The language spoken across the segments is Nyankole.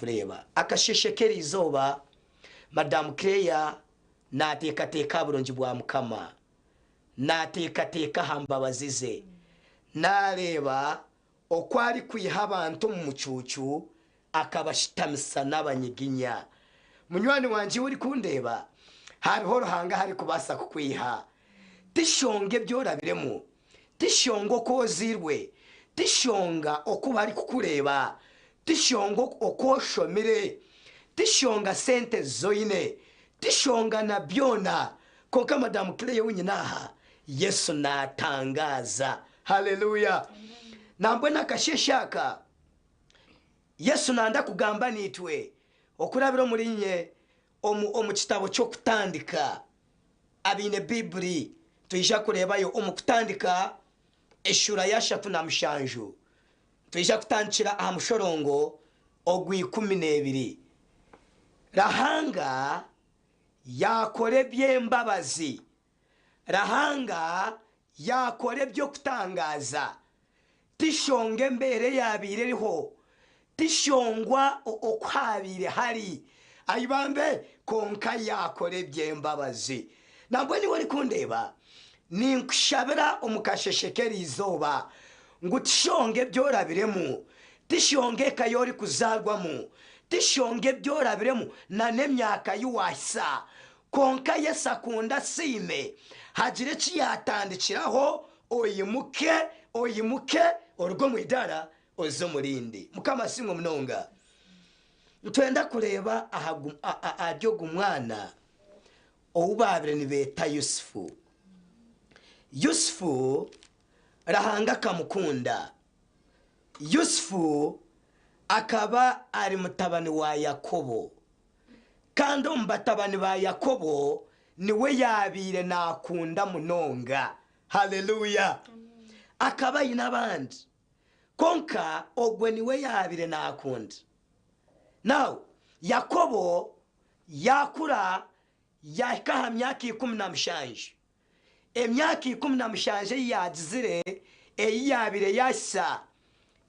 Tureeba akasheeshe k'eriizooba Madamu Claire naateekateeka aha burungi bwa Mukama. Naateekateeka aha mbabazi ze. Naareeba oku arikwiha abantu omu mucuucu akabashutamisa n'abanyiginya. Munywani wangye iwe orikundeeba, hariho Ruhanga ahu arikubaasa kukwiha. Tishonga ebi orabiremu, Tishonga oku ozairwe, tishonga oku barikukureeba, tishonga oku oshomire, tishonga sente ezi oine, tishonga na byona. Kwonka Madamu Claire ou nyine aha, Yesu naatangaaza. Haleluya! Nambwenu akasheeshe aka, Yesu nanda kugamba naitwe okurabira omuriinye omu, omu kitabo ky'Okutandika. Abaine Baiburi nitwija kureebayo omu Kutandika eshuura y'ashatu na mushanju. Nitwija kutandikira aha mushorongo ogw'ikumi n'ebiri. Ruhanga yaakora eby'embabazi. Ruhanga yaakora eby'okutangaaza. Tishonga embeera eyaabaire eriho, tishongwa oku haabaire hari, ai bambe, kwonka yaakora eby'embabazi. Nambwenu iwe orikundeeba, ninkushabira omu kasheeshe k'eriizooba ngu tishonga ebi orabiremu, tishonga eka ei orikuzaarwamu, tishonga ebi orabiremu n'emyaka ei waahisa, Kwonka Yesu akunda asiime, hagire eki yaatandikiraho, oimuke, oimuke, oruge omu idaara oze omu rindi. Mukama asiimwe munonga. Nitwenda kureeba ahari ogu mwana ou baabaire nibeeta Yusufu. Yusufu, Ruhanga akamukunda. Yusufu akaba ari mutabani wa Yakobo. Kandi omu batabani ba Yakobo niwe yaabaire naakunda munonga. Haleluya! Akaba aine abandi, kwonka ogwo niwe yaabaire naakunda. Now, Yakobo yaakura yaahika aha myaka 17. Emyaka 17 ei yaagizire ei yaabaire yaahitsya,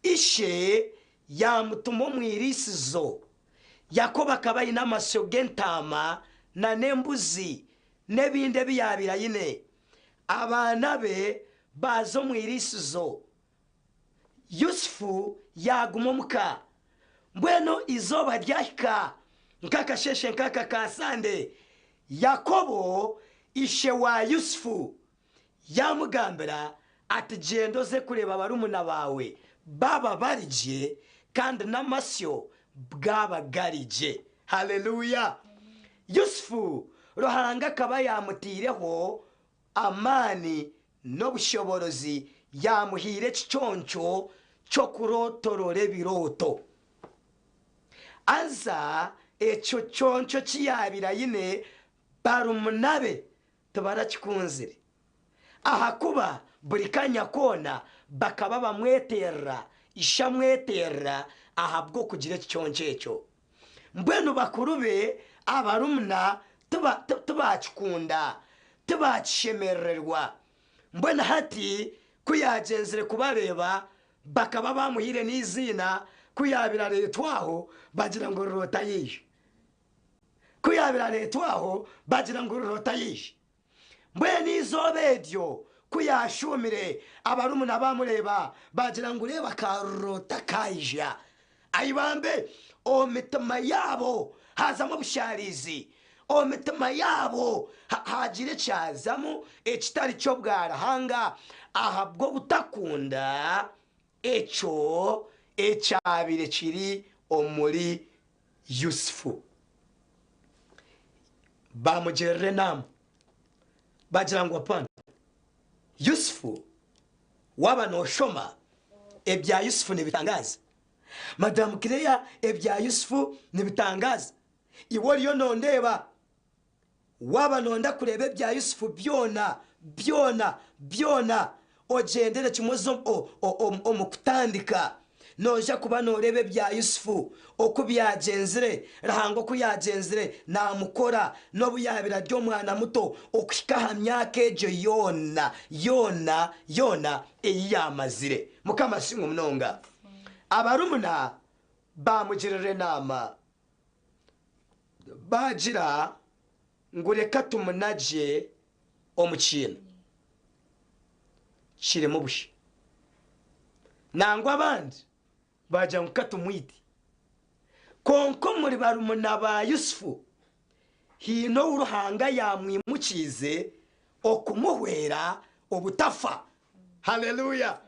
ishe yaamutuma omu iriisizo. Yakobo akaba aine amasyo g'entaama n'embuzi n'ebindi ebi yaabaire aine. Abaana be baaza omu iriisizo. Yusufu yaaguma omu ka. Mbwenu eizooba ryahika, nk'akasheeshe nk'aka ka Sande, Yakobo ishe wa Yusufu yaamugambira ati, Gyenda oze kureeba barumuna baawe baaba bari gye, kandi n'amasyo gaaba gari gye. Haleluya! Yusufu Ruhanga akaba yaamutaireho amaani n'obushoboorozi yaamuhaire ekiconco ky'okurootorora ebirooto. Haza ekyo kiconco ki yaabaire aine, barumuna be tibarakikunzire, ahakuba buri kanya koona bakaba bamweterera, ishe amweterera ahabw'okugira ekiconco ekyo. Mbwenu bakuru be abarumuna tibaakikunda, tibaakishemerererwa. Mbwenu hati ku yaagyenzire kubareeba, bakaba baamuhaire n'eiziina, ku yaabaire areetwa aho, bagira ngu Ruroota yaija. Ku yaabaire areetwa aho, bagira ngu Ruroota yaija. Mbwenu eizooba eryo ku yaashuumire, abarumuna baamureeba, baagira ngu, Reeba karuroota kaija. Ai bambe, omu mitima yaabo haazamu obushaarizi, omu mitima yaabo haagira ekyazamu ekitari ky'obwaruhanga, ahabw'obutakunda ekyo ekyabaire kiri omuri Yusufu. Baamugirira enaama, baagira ngu, Apana, Yusufu, waaba nooshoma ebya Yusufu nibitangaaza. Madamu Claire, ebya Yusufu nibitangaaza. Iwe oriyo noondeeba, Waaba nooyenda kureeba ebya Yusufu byona, byona, byona, ogyendere kimwe oze omu Kutandika. Noija kuba nooreeba ebya Yusufu oku byagyenzire, Ruhanga oku yaagyenzire naamukora n'obu yaabaire ari omwana muto okuhika aha myaka egyo yoona, yoona, yoona ei yaamazire. Mukama asiimwe munonga. Abarumuna. Baamugirira enaama, baagira ngu reka tumunagye omu kiina kirimu busha. Nangwa abandi baagira ngu ka tumwite. Kwonka omuri barumuna ba Yusufu haine ou Ruhanga yaamwimukiize okumuhwera obutafa. Haleluya!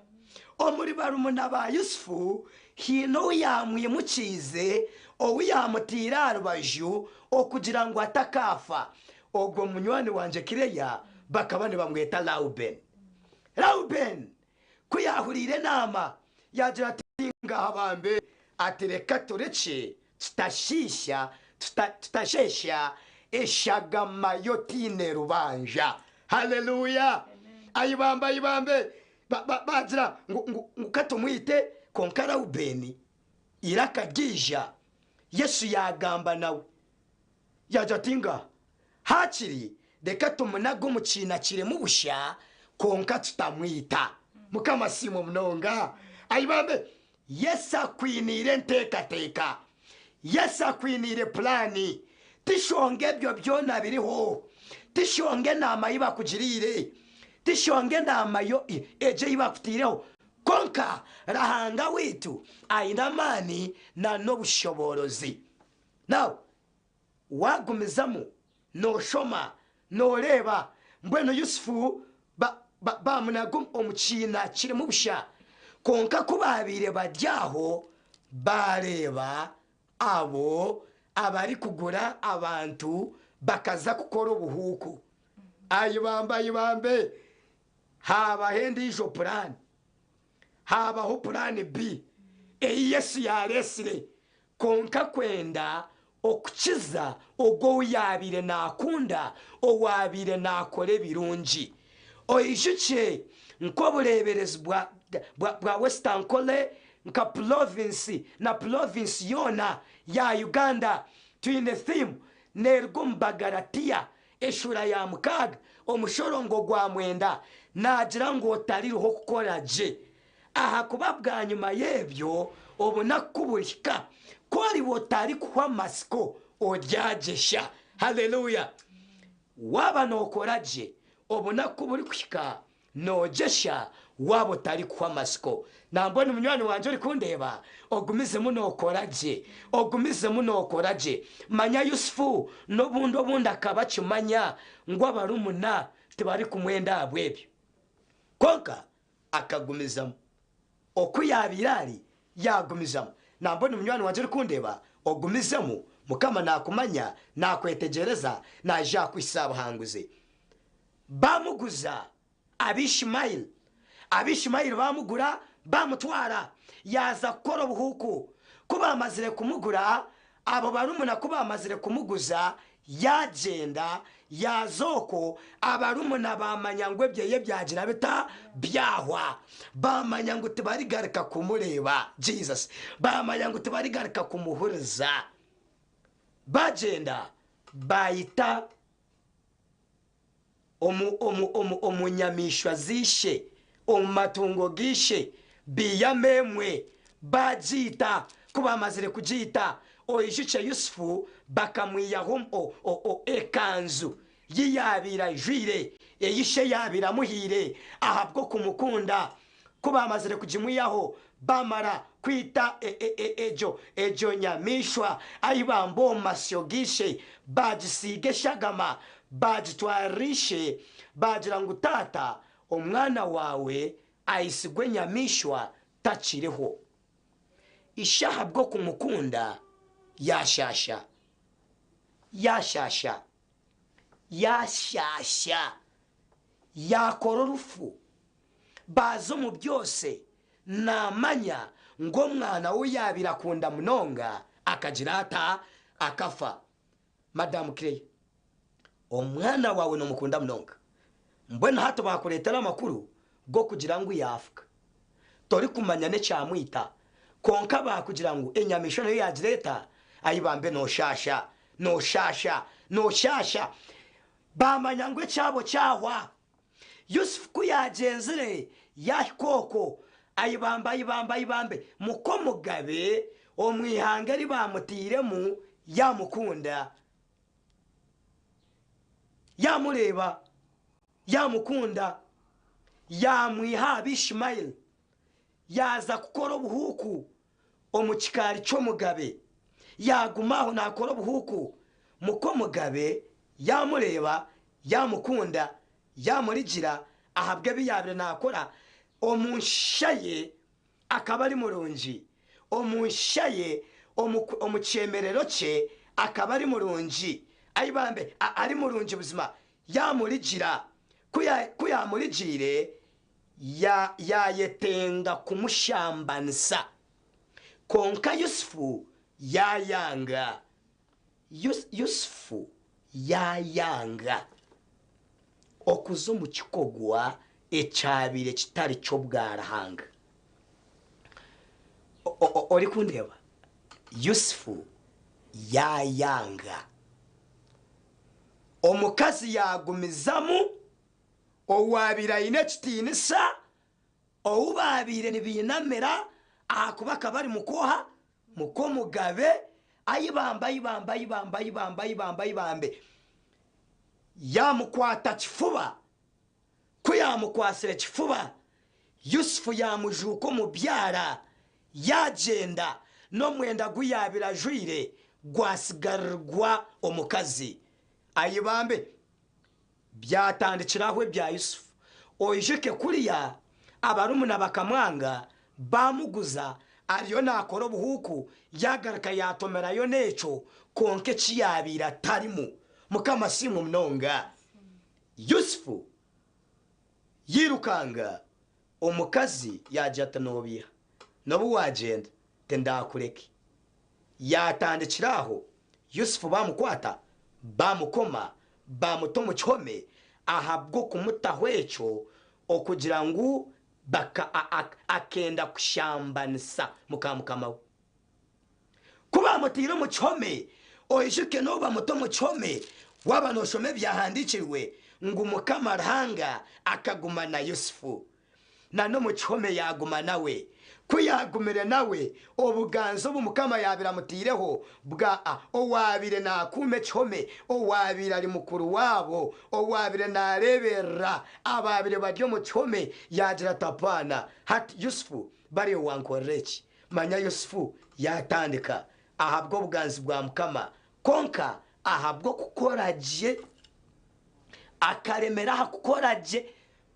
Omuri barumuna ba Yusufu haine ou yaamwimukiize, ou yaamutaire aha rubaju okugira ngu atakaafa. Ogwo munywani wangye Kireya bakaba nibamweta Laubeni. Laubeni ku yaahuriire enaama, yaagira ati, Ngaaha bambe, ati reka turekye tutashiisha, tutasheesha eshagama y'otaine rubanja. Haleluya! Ai bambe, ai bambe! Baagira ngu, ngu ka tumwite, kwonka Reubeeni eiraka ryaija, Yesu yaagamba nawe. Yaagira ati, Ngaaha, haakiri reka tumunage omu kiina kirimu busha, kwonka tutamwita. Mukama asiimwe munonga. Ai bambe! Yesu akwiniire enteekateeka. Yesu akwiniire pulaani. Tishonga ebyo byona biriho. Tishonga enaama ei bakugiriire. Tishonga enaama egyo ei bakutaireho. Kwonka Ruhanga waitu aine amaani n'obushoboorozi. Now, Waagumizamu nooshoma, nooreeba mbwenu Yusufu baamunaga omu kiina kirimu busha. Kwonka ku baabaire bari aho, baareeba abo abarikugura abantu bakaza kukora obuhuuku. Ai bambe, ai bambe! Haabaho endiijo puraani. Haabaho puraani B ei Yesu yaareetsire Kwonka kwenda okukiza ogwo ou yaabaire naakunda, owaabaire naakora ebirungi. Oijukye nk'obureeberezi bwa, bwa, bwa West Ankole nka purovinsi na purovinsi yoona ya Uganda, twine theme neeruga omu Bagalatia eshuura ya mukaaga omushorongo gwa mwenda, naagira ngu otariruha okukora gye. Ahakuba bwanyima y'ebyo obunaku ku burihika, ku oriba otarikuhwa matsiko, oryagyesha. Haleluya! Waaba nookora gye, obunaku ku burikuhika, noogyesha waaba otarikuhwa matsiko. Nambwenu munywani wangye orikundeeba, ogumizemu nookora gye, ogumizemu nookora gye. Manya Yusufu n'obundi obundi akaba akimanya ngu abarumuna tibarikumwenda ahabw'ebyo. Kwonka Akagumizamu. Oku yaabaire ari, yaagumizamu. Nambwenu munywani wangye orikundeeba, ogumizemu, Mukama naakumanya, naakwetegyereza, naija kukuhitsya aha buhanguzi. Baamuguza Abaishimaeli. Abaishimaeli baamugura, baamutwara, yaaza kukora obuhuuku. Ku baamazire kumugura, Abo barumuna ku baamazire kumuguza, yaagyenda, yaaza okwo, abarumuna baamanya ngu ebyeye byagira bita? Byahwa. Baamanya ngu tibarigaruka kumureeba. Jesus. Baamanya ngu tibarigaruka kumuhuriza. Baagyenda, baayita omu, omu, omu, omu nyamaishwa z'eishe, omu matungo g'eishe, baihamu emwe, baagiita. Ku baamazire kugiita, oijukye Yusufu bakamwihaho o, o, o, ekanzu yi yaabaire ajwaire, ei ishe yaabaire amuhaire ahabw'okumukunda. Ku baamazire kugimwihaho, baamara kwita egyo egyo nyamaishwa ahi bamba omu masyo g'eishe, baagisiiga eshagama, baagitwarira ishe, baagira ngu, Taata, omwana waawe aitsigwe enyamaishwa takiriho. Ishe ahabw'okumukunda yaashaasha, yaashaasha, yaashaasha, yaakora orufu. Baaza omu byose, naamanya ngu omwana ou yaabaire akunda munonga akagira ata? Akafa. Madamu Claire, omwana waawe noomukunda munonga. Mbwenu hati baakureetera amakuru g'okugira ngu yaafuka. Torikumanya n'ekyamwita. Kwonka baakugira ngu enyamaishwa nayo yaagira eta? Ai bambe nooshaasha, nooshaasha, nooshaasha. Baamanya ngu ekyabo kyahwa. Yusufu ku yaagyenzire, yaahika okwo, aibambe, aibambe, aibambe, muka omugabe, Omu ihanga eri baamutairemu yaamukunda, yaamureeba, yaamukunda, yaamwiha aha Baishimaeli, yaaza kukora obuhuuku omu kikaari ky'omugabe. Yaaguma aho naakora obuhuuku. Muk'omugabe yaamureeba, yaamukunda, yaamurigira ahabw'ebi yaabaire naakora omu nsha ye. Akaba ari murungi omu nsha ye, omu kyemerero kye akaba ari murungi. Ai bambe, ari murungi buzima. Yaamurigira. Ku yaamurigiire, yaayetenga kumushambanisa. Kwonka Yusufu yaayanga. Yusufu yaayanga okuza omu kikorwa ekyabaire kitari ky'obwaruhanga. Orikundeeba? Yusufu yaayanga. Omukazi yaagumizamu, owaabaire aine ekitiinisa, ou baabaire nibainamira ahakuba akaba ari muk'oha? Muk'omugabe, ai bambe, ai bambe, ai bambe, ai bambe, ai bambe, ai bambe. Yaamukwata kifuba. Ku yaamukwatsire kifuba, Yusufu yaamujuuka omu byara, yaagyenda, n'omwenda gu yaabaire ajwaire gwatsigarirwa omukazi. Ai bambe! Byatandikira aho ebya Yusufu. Oijuke kuriya abarumuna bakamwanga, baamuguza, ariyo naakora obuhuuku, yaagaruka yaatomerayo n'ekyo, kwonka eki yaabaire atarimu. Mukama asiimwe munonga. Yusufu yairukanga, omukazi yaagira ati, Noobeiha, n'obu waagyenda tindaakureke. Yaatandikira aho, Yusufu baamukwata, baamukoma, baamuta omu kihome ahabw'okumutaho ekyo okugira ngu akenda kushambanisa muka mukama we. Ku baamutaire omu kihome, oijuke n'obu bamuta omu kihome, waaba nooshoma Ebyahandiikirwe, ngu Mukama Ruhanga akaguma na Yusufu. Na n'omu kihome yaaguma nawe. Ku yaagumire nawe, obuganzi obu Mukama yaabaire amutaireho bwa a owaabaire naakuuma ekihome, owaabaire ari mukuru waabo, owaabaire naareeberera abaabaire bari omu kihome, yaagira ati, Apaana, hati Yusufu, bariyo wankorera eki. Manya Yusufu yaatandika ahabw'obuganzi bwa Mukama, kwonka ahabw'okukora gye, akaremera aha kukora gye.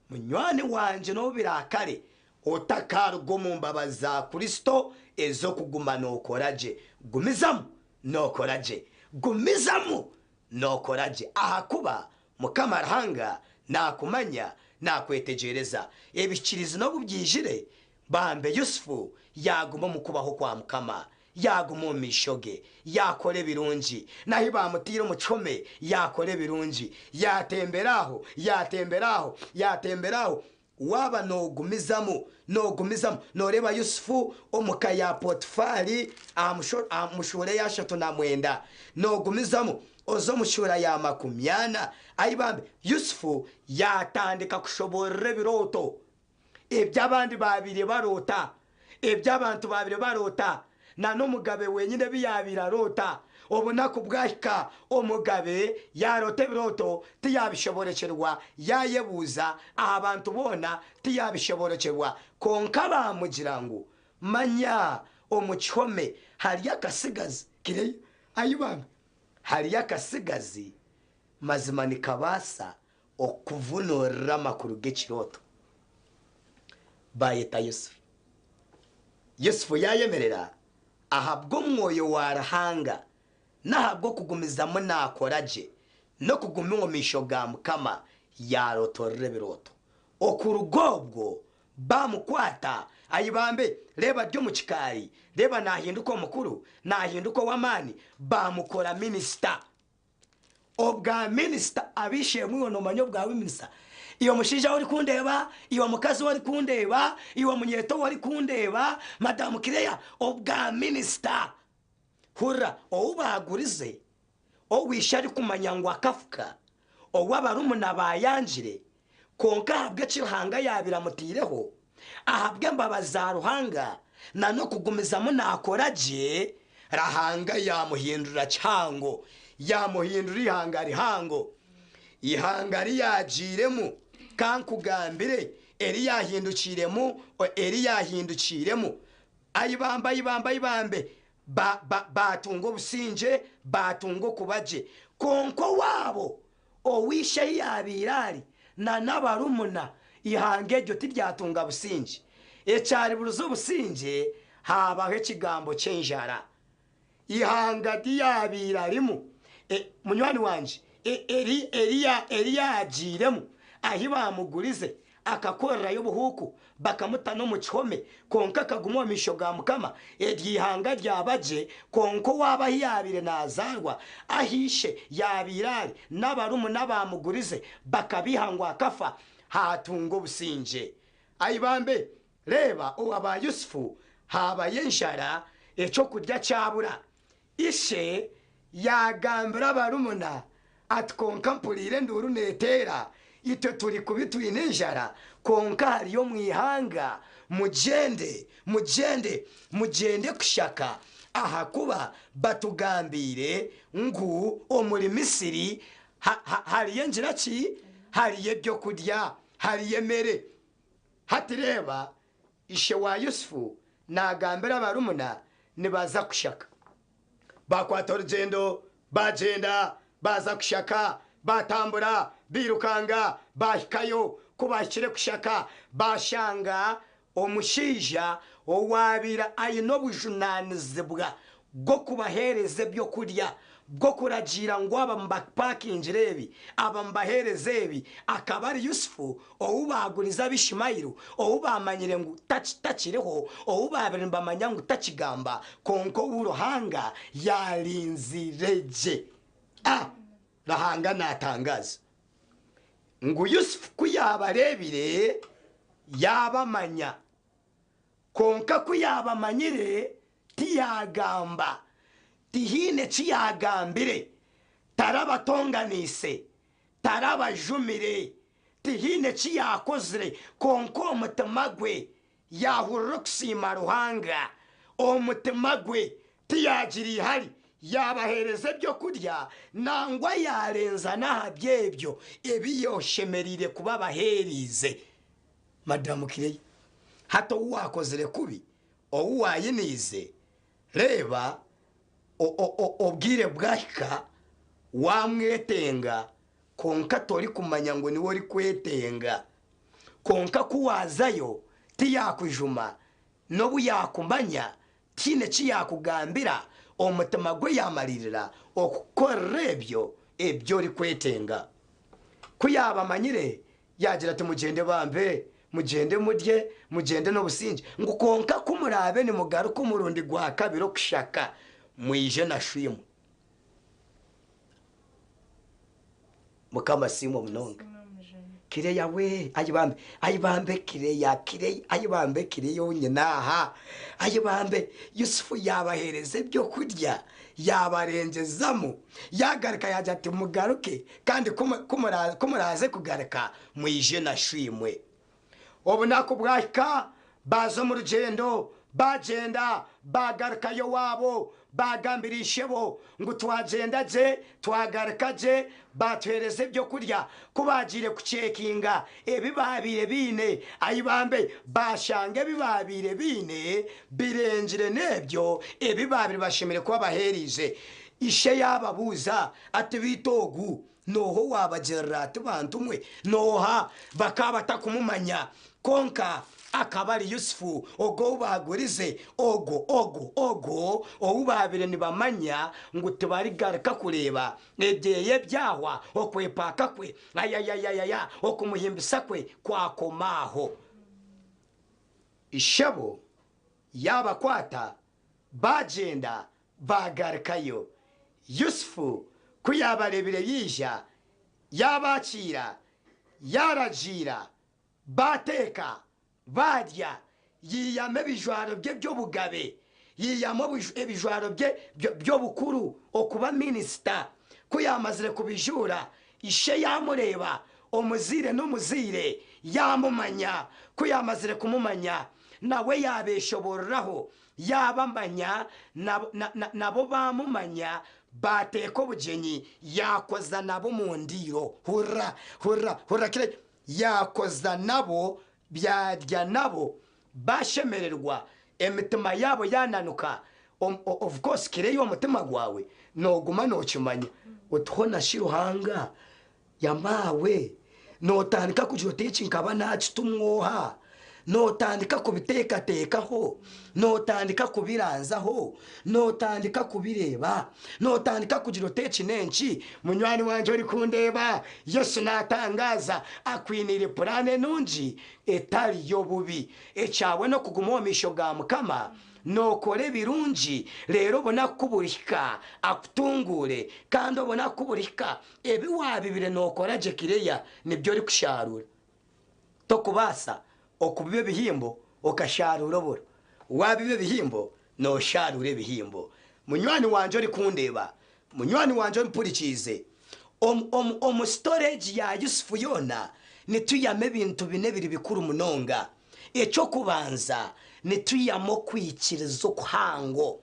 Munywani wangye n'obu biraakare, otakaaruga omu mbabazi za Kristo ez'okuguma nookora gye. Gumizamu nookora gye. Gumizamu nookora gye ahakuba Mukama Ruhanga naakumanya, naakwetegyereza. Ebihikirizi n'obu byaijire, bambe Yusufu yaaguma omu kubaho kwa Mukama. Yaaguma omu maisho ge, yaakora ebirungi. N'ahi baamutaire omu kihome, yaakora ebirungi. Yaatembera aho, yaatembera aho, yaatembera aho. Waaba noogumizamu, noogumizamu, nooreeba Yusufu omu ka ya Potifaari aha musho, aha mu shuura ey'ashatu na mwenda. Noogumizamu, oza omu shuura ya makumyana. Ai bambe, Yusufu yaatandika kushoboorora ebirooto. Ebi abandi baabaire baroota, ebi abantu baabaire baroota, na n'omugabe wenyine ebi yaabaire aroota. Obunaku bwahika, omugabe yaaroota ebirooto, tiyaabishoboorokyerwa, yaayebuuza aha bantu boona, tiyaabishoboorokyerwa. Kwonka baamugira ngu, Manya omu kihome hariyo akatsigazi, kireyo, ai bambe, hariyo akatsigazi, mazima nikabaasa Okuvunuurira amakuru g'ekirooto. Baayeta Yusufu. Yusufu yaayemerera ahabw'omwoyo wa Ruhanga n'ahabw'okugumizamu naakora gye n'okuguma omu maisho ga Mukama, yaarootorora ebirooto. Okuruga obwo baamukwata, ai bambe, reeba ari omu kikaari, reeba naahinduka omukuru, naahinduka ow'amaani, baamukora minisita. Obwa minisita ab'eishe-emwe iwe noomanya obwa minisita? Iwe mushaija we orikundeeba, iwe mukazi we orikundeeba, iwe munyeeto we orikundeeba, Madamu Claire, obwa minisita. Hurira, ou baagurize, ou ishe arikumanya ngu akafuka, ou abarumuna baayangire, kwonka ahabw'eki Ruhanga yaabaire amutaireho, ahabw'embabazi za Ruhanga, na n'okugumizamu naakora gye, Ruhanga yaamuhindura kihango, yaamuhindura eihanga rihango. Eihanga ri yaagiiremu, ka nkugambire, eri yaahindukiiremu, eri yaahindukiiremu, ai bambe, ai bambe, ai bambe, ba, ba, baatunga obusingye, baatunga okuba gye. Kwonka owaabo, ou ishe ahi yaabaire ari, na n'abarumuna, eihanga eryo tiryatunga busingye. Ekyariburiza obusingye, haabaho ekigambo ky'enjara. Eihanga ri yaabaire arimu, e, munywani wangye, e, eri, eri, eri yaagiiremu, ahi baamugurize, akakorerayo obuhuuku, bakamuta n'omu kihome, kwonka akaguma omu maisho ga Mukama, eryo ihanga ryaba gye, kwonka owaabo ahi yaabaire naazaarwa, ahu ishe yaabaire ari, n'abarumuna abaamugurize bakabeiha ngu akafa, haatunga obusingye. Ai bambe, reeba, owa ba Yusufu haabayo enjara, eky'okurya kyabura. Ishe yaagambira abarumuna ati, Kwonka mpuriire enduuru neeteera, itwe turi kubi twine enjara, kwonka hariyo omu ihanga, mugyende, mugyende, mugyende kushaka, ahakuba batugambiire ngu omuri Misiri hariyo engira ki? Hariyo eby'okurya, hariyo emere. Hati reeba, Ishe wa Yusufu naagambira abarumuna nibaza kushaka. Baakwata orugyendo baagyenda baaza kushaka, baatambura bairukanga baahikayo. Ku baahikire kushaka, baashanga omushaija owaabaire aine obujunaanizibwa bw'okubaheereza eby'okurya, bw'okuragiira ngu aba mubapakingire ebi, aba mubaheereze ebi, akaba ari Yusufu ou baagurize Abishimaeli, ou baamanyire ngu takiriho, ou baabaire nibamanya ngu takigamba, kwonka ou Ruhanga yaarinzire gye. A Ruhanga naatangaaza ngu Yusufu ku yaabareebire, yaabamanya. Kwonka ku yaabamanyire, tiyaagamba, tihaine ki yaagambire, tarabatonganiise, tarabajumire, tihaine ki yaakozire, kwonka omutima gwe yaahurira okusiima Ruhanga, omutima gwe tiyaagira ihari, yaabaheereza eby'okurya, nangwa yaarenza n'aha by'ebyo ebi oshemereire kuba abaheereize. Madamu Claire, hati ou waakozire kubi, ou waayiniize, reeba obwire bwahika waamwetenga kwonka torikumanya ngu niwe orikwetenga. Kwonka ku waazayo tiyaakujuma, n'obu yaakumanya tihaine ki yaakugambira, omutima gwe yaamariirira okukukorera ebyo ebi orikwetenga. Ku yaabamanyire Yaagira ati, Mugyende bambe, mugyende murye, mugyende n'obusingye, ngu kwonka ku muraabe nimugaruka omurundi gwa kabiri okushaka, mwije na shoimwe. Mukama asiimwe munonga. Kireya we, ai bambe, ai bambe Kireya, Kireya, ai bambe Kireya ou nyine aha. Ai bambe, Yusufu yaabaheereza eby'okurya, yaabarengyezamu, yaagaruka yaagira ati, Mugaruke, Kandi ku muraaze kugaruka, mwije na shoimwe. Obunaku bwahika, baaza omu rugyendo, baagyenda, baagarukayo owaabo, baagambira ishebo ngu, Twagyenda gye, twagaruka gye, baatuheereza eby'okurya. Ku baagiire kuceekinga ebi baabaire baine, ai bambe, baashanga ebi baabaire baine birengire n'ebyo ebi baabaire bashemereire kuba baheereize. Ishe yaababuuza Ati, Beitu ogu n'oha owaabagirira ati, Bantu mwe, n'oha? Bakaba batakumumanya, kwonka akaba ari Yusufu, ogwo ou baagurize, ogwo, ogwo, ogwo ou baabaire nibamanya ngu tibarigaruka kureeba. Ebyeya ebyahwa, okwepaaka kwe, ayayayayaya, okumuhimbisa kwe kwakoma aho. Ishebo yaabakwata, baagyenda Baagarukayo. Yusufu ku yaabareebire yaija, yaabaakiira, yaaragiira, baateeka, baarya, yaiyama ebijwaro bye by'obugabe, yaiyama ebijwaro bye by'obukuru okuba minisita. Ku yaamazire kubijuura, ishe yaamureeba, omuzaire n'omuzaire, yaamumanya. Ku yaamazire kumumanya, Nawe yaabeeshoboororaho, yaabamanya, nabo baamumanya, baateeka obugyenyi, yaakoza nabo omu ndiiro. Hurira, hurira, hurira kire, yaakoza nabo, byarya nabo, baashemererwa, emitima yaabo yaananuka. Of course kireyo omutima gwawe nooguma nookimanya oti hoona shi Ruhanga Yamaawe, nootandika kugira oti eki nkaba naakitumwa oha? Nootandika kubiteekateekaho, nootandika kubiranzaho, nootandika kubireeba, nootandika kugira oti eki n'enki? Munywani wangye orikundeeba, Yesu naatangaaza, akwiniire puraani enungi etari y'obubi. Ekyawe n'okuguma omu maisho ga Mukama Nookora ebirungi, reero obunaku ku burihika akutunguure, kandi obunaku ku burihika ebi waabibire nookora gye kireya nibyo orikusharuura. Tokubaasa okubiba ebihimbo okasharuura oburo. Waabiba ebihimbo, noosharuura ebihimbo. Munywani wangye orikundeeba, munywani wangye ompurikiize, omu, omu, omu story egi ya Yusufu yoona, nitwihamu ebintu bina ebiri bikuru munonga. Eky'okubanza, nitwihamu okwikiriza okuhango.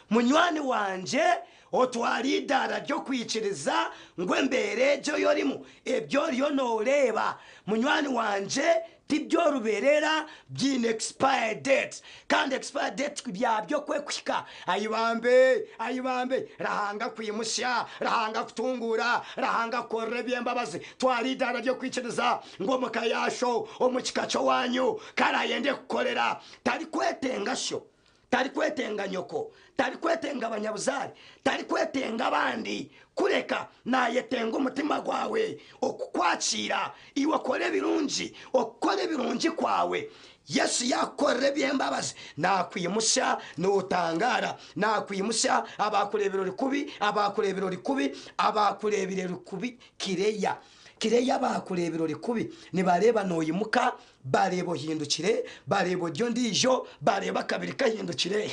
Munywani wangye, otware eidaara ry'okwikiriza ngu embeera egyo ei orimu, ebi oriyo nooreeba, munywani wangye, tiby'orubeerera, biine expire date. Kandi expire date byabyo ku erikuhika, ai bambe, ai bambe, Ruhanga akwimutsya, Ruhanga akutunguura, Ruhanga akukorera eby'embabazi. Twara eidaara ry'okwikiriza ngu omu ka ya sho, omu kika ky'owaanyu, kare ayende kukukorera. Tarikwetenga sho, tarikwetenga nyoko, tarikwetenga banyabuzaare, tarikwetenga abandi, kureka naayetenga omutima gwawe okukwakiira. Iwe kora ebirungi, okukora ebirungi kwawe, Yesu yaakukorera eby'embabazi, naakwimutsya nootangaara, naakwimutsya abaakureebire ori kubi, abaakureebire ori kubi, abaakureebire ori kubi kireya. Kireya abaakureebire ori kubi nibareeba nooyimuka, bareeba ohindukire, bareeba ori ondiijo, bareeba akabiri kahindukire.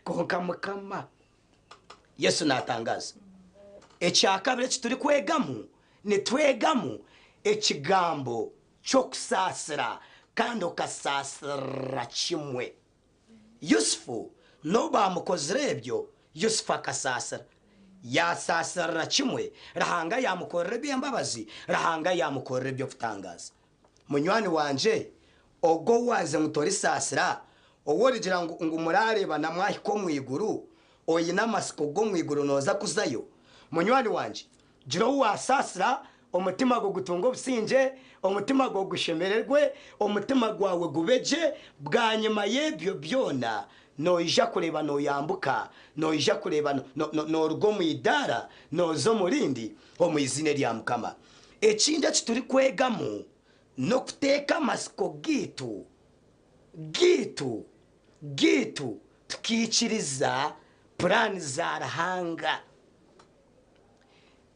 Kwonka Mukama Yesu naatangaaza. Ekyakabiri eki turikwegamu, nitwegamu ekigambo ky'okusaasira kandi okasaasirira kimwe. Yusufu n'obu baamukozire ebyo, Yusufu akasaasira. Yaasaasirira kimwe, Ruhanga yaamukorera eby'embabazi, Ruhanga yaamukorera eby'okutangaaza. Munywani wangye, ogwo ou waagize ngu torisaasira, ou origira ngu ngu muraareebana mwahika omu iguru, oine amatsiko g'omu iguru nooza kuzayo, munywani wangye, Gira ou waasaasira, omutima gwe gutunge obusingye, omutima gwawe gushemererwe, omutima gwawe gube gye. Bwanyima y'ebyo byona, noija kureeba nooyambuka, noija kureeba nooruga omu idaara nooza omu rindi, omu iziina erya Mukama. Ekindi eki turikwegamu n'okuteeka amatsiko gaitu, gaitu, gaitu tukaikiriza puraani za Ruhanga.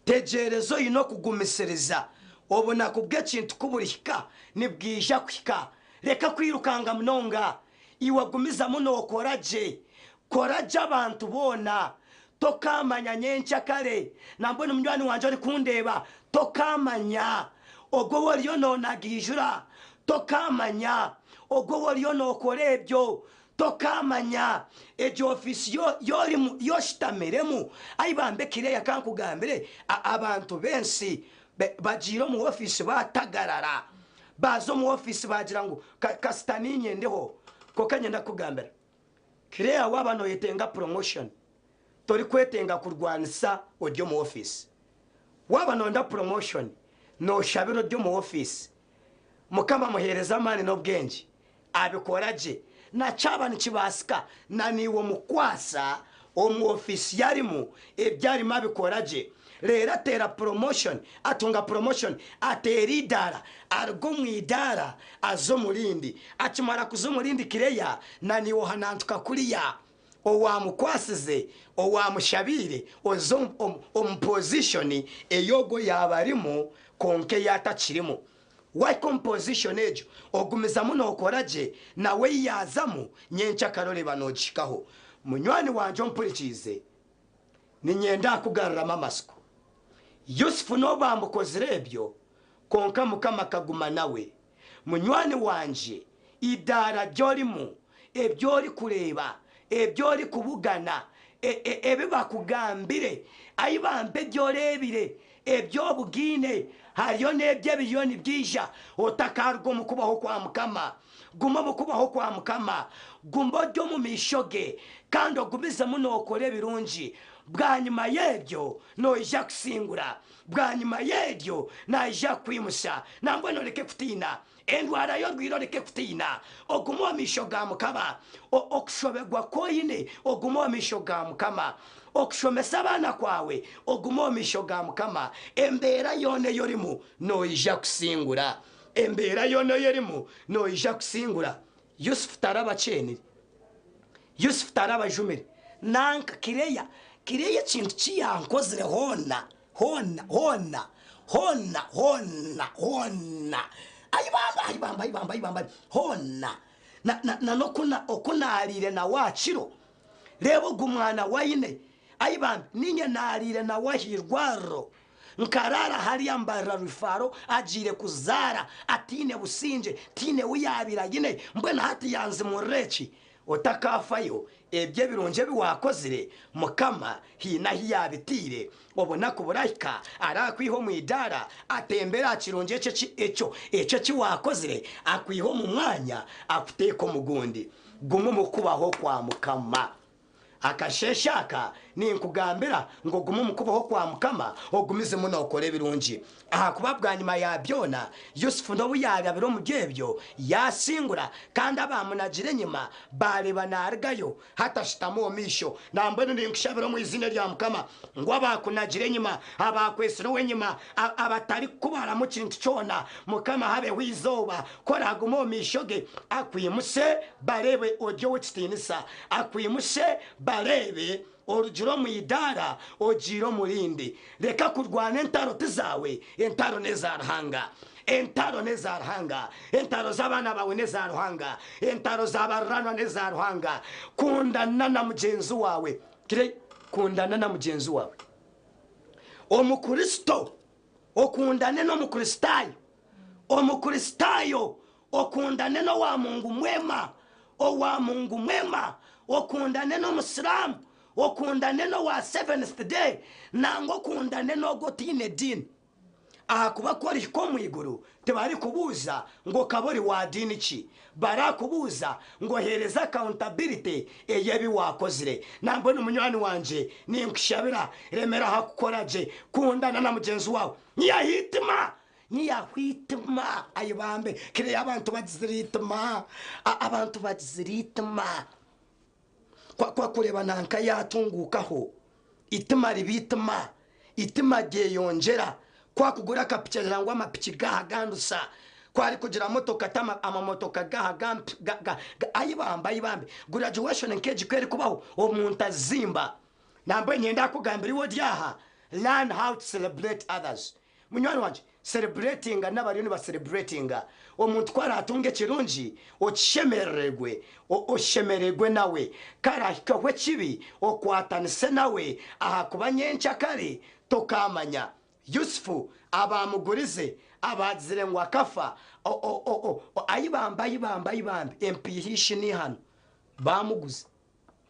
Tegyereza oine okugumisiriza. Obunaku bw'ekintu ku burihika, nibwija kuhika. Reka kwirukanga munonga. Iwe gumizamu nookora gye. Kora gye abantu boona. Tokaamanya nyenkyakare. Nambwenu munywani wangye orikundeeba, tokaamanya ogwo ou oriyo noonagaijura. Tokaamanya ogwo ou oriyo nookora ebyo. Tokaamanya egyo ofiisi y'orimu, y'oshutamiremu. Ai bambe Kireya ka nkugambire, abantu b'ensi bagiire omu ofiisi baatagarara. Baaza omu ofiisi baagira ngu, Kasita niinye ndiho. Kwonka niinyenda kukugambira, Kireya waaba nooyetenga promotion, torikwetenga kurwanisa ori omu ofiisi. Waaba nooyenda promotion, nooshabira ori omu ofiisi. Mukama amuheereze amaani n'obwengye. Abikora gye, na kyaba nikibaasika na naiwe omukwasa omu ofiisi yarimu ebi arimu abikora gye reero ateera promotion, atunga promotion, ateera eidaara, aruga omu idaara aza omu rindi, akimara kuza omu rindi kireya na naiwe ohanantuka kuriya owaamukwasize, owaamushabiire oze omu position ei ogwo yaaba arimu kwonka ei atakirimu. Wahika omu position egyo ogumizamu nokora gye nawe ei yaazamu nyenkyakare oreeba nogihikaho. Munywani wangye ompurikiize niinyenda kukugaruramu amatsiko. Yusufu n'obu baamukozire ebyo kwonka Mukama akaguma nawe. Munywani wangye Eidaara ry'orimu, ebi orikureeba, ebi orikubugana, ebi bakugambire, ahi bampa ebi oreebire, ebi obugaine, hariyo n'ebyo ebiriyo nibyija, otakaruga omu kubaho kwa Mukama. Guma omu kubaho kwa Mukama. Guma ori omu maisho ge, kandi ogumizemu nookora ebirungi. Bwanyima y'ebyo, noija kusingura. Bwanyima y'ebyo, naija kukwimutsya. Nambwenu oreke kutiina. Endwara y'orwire oreke kutiina, ogume omu maisho ga Mukama. Okushoberwa ku oine, ogume omu maisho ga Mukama. Okushomesa abaana kwawe, ogume omu maisho ga Mukama. Embeera yoona ei orimu, noija kusingura. Embeera yoona ei orimu, noija kusingura. Yusufu tarabakyenire. Yusufu tarabajumire. Nanka Kireya, Kireya ekintu ki yankozire hoona Hoona, hoona, hoona, hoona, hoona, ai bamba, ai bamba, ai bamba, ai bamba, hoona, na, na, na n'oku na, oku naariire nawe aha kiro, reeba ogu mwana waine, ai bambi, niinye naariire nawe aha irwariro, nkaraara hariya mbarira Rufaro agiire kuzaara ataine busingye, tihaine u yaabaire aine, mbwenu hati yanzimurira eki? Otakaafayo, ebyo ebirungi ebi waakozire, Mukama haine ahu yaabitaire. Obunaku burahika, araakwiha omu idaara, atembere aha kirungi ekyo ekyo ekyo eki waakozire, akwihe omu mwanya, akuteeke omu gundi. Guma omu kubaho kwa Mukama. Akasheeshe aka, ninkugambira ngu ogume omu kubaho kwa Mukama, ogumizemu nookora ebirungi. Ahakuba bwanyima ya byona, Yusufu n'obu yaarabire omuri ebyo, yaasingura, kandi abaamunagire enyima baareeba naarugayo hati ashutami omu maisho. Nambwenu ninkushabira omu iziina rya Mukama ngu abaakunagire enyima, abaakwetsire ow'enyima, abatarikukubaramu kintu kyona, Mukama habeho eizooba ku oraagume omu maisho ge, akwimuse bareebe ori ow'ekitiinisa, akwimuse bareebe Orugire omu idaara ogiire omu rindi. Reka kurwana entaro ti zaawe, entaro n'eza Ruhanga. Entaro n'eza Ruhanga. Entaro z'abaana baawe n'eza Ruhanga. Entaro za baruranwa n'eza Ruhanga. Kundana na mugyenzi waawe. Kire, kundana na mugyenzi waawe. Omukristo okundane n'Omukristaayo. Omukristaayo Okundane n'owa Mungu mwema, owa Mungu mwema, okundane n'Omusiraamu, okundane n'owa Seventh Day, nangwa okundane n'ogwo otaine diini. Ahakuba ku orihika omu iguru, tibarikubuuza ngu okaba ori wa diini ki. Barakubuuza ngu oheereze accountability ey'ebi waakozire. Nambwenu munywani wangye, ninkushabira, remera aha kukora gye, kundana na mugyenzi waawe. Nyahitima! Niyahwa eitima, ai bambe, kiriya abantu bagizire eitima, abantu bagizire eitima. Ku akureeba nanka yaatunguukaho, eitima riba eitima, eitima ryeyongyera. Ku akugura akapiki agira ngu amapiki gaaha gandusa, ku arikugira motoka ati amamotoka gaaha gamp, ai bambe, ai bambe. Graduation nk'egi ku erikubaho, omuntu azimba. Nambwenu niinyenda kukugambira iwe ori aha, learn how to celebrate others. Munywani wangye, celebratinga n'abariyo niba celebratinga. Omuntu ku araatunge ekirungi, okishemerererwe, oshemererwe nawe. Ku araahikweho ekibi, okwatanise nawe, ahakuba nyenkyakare tokaamanya. Yusufu abaamugurize, abaagizire ngu akafa, o-o-o-o, ai bambi, ai bambi, ai bambi, empiiha ishi n'eihano. Baamuguza.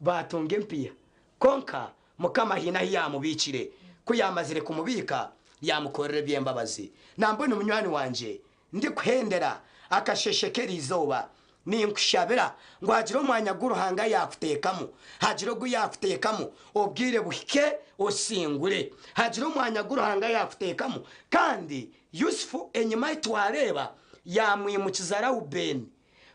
Baatunga empiiha. Kwonka Mukama haine ahu yaamubiikire. Ku yaamazire kumubiika, yaamukorera eby'embabazi. Nambwenu munywani wangye, ndikuhendera akasheeshe k'eriizooba, ninkushabira ngu hagire omwanya gu Ruhanga yaakuteekamu, hagire ogu yaakuteekamu, obwire buhike osingure. Hagire omwanya gu Ruhanga yaakuteekamu. Kandi Yusufu enyima ahi twareeba, yaamwimukiza Raubeeni.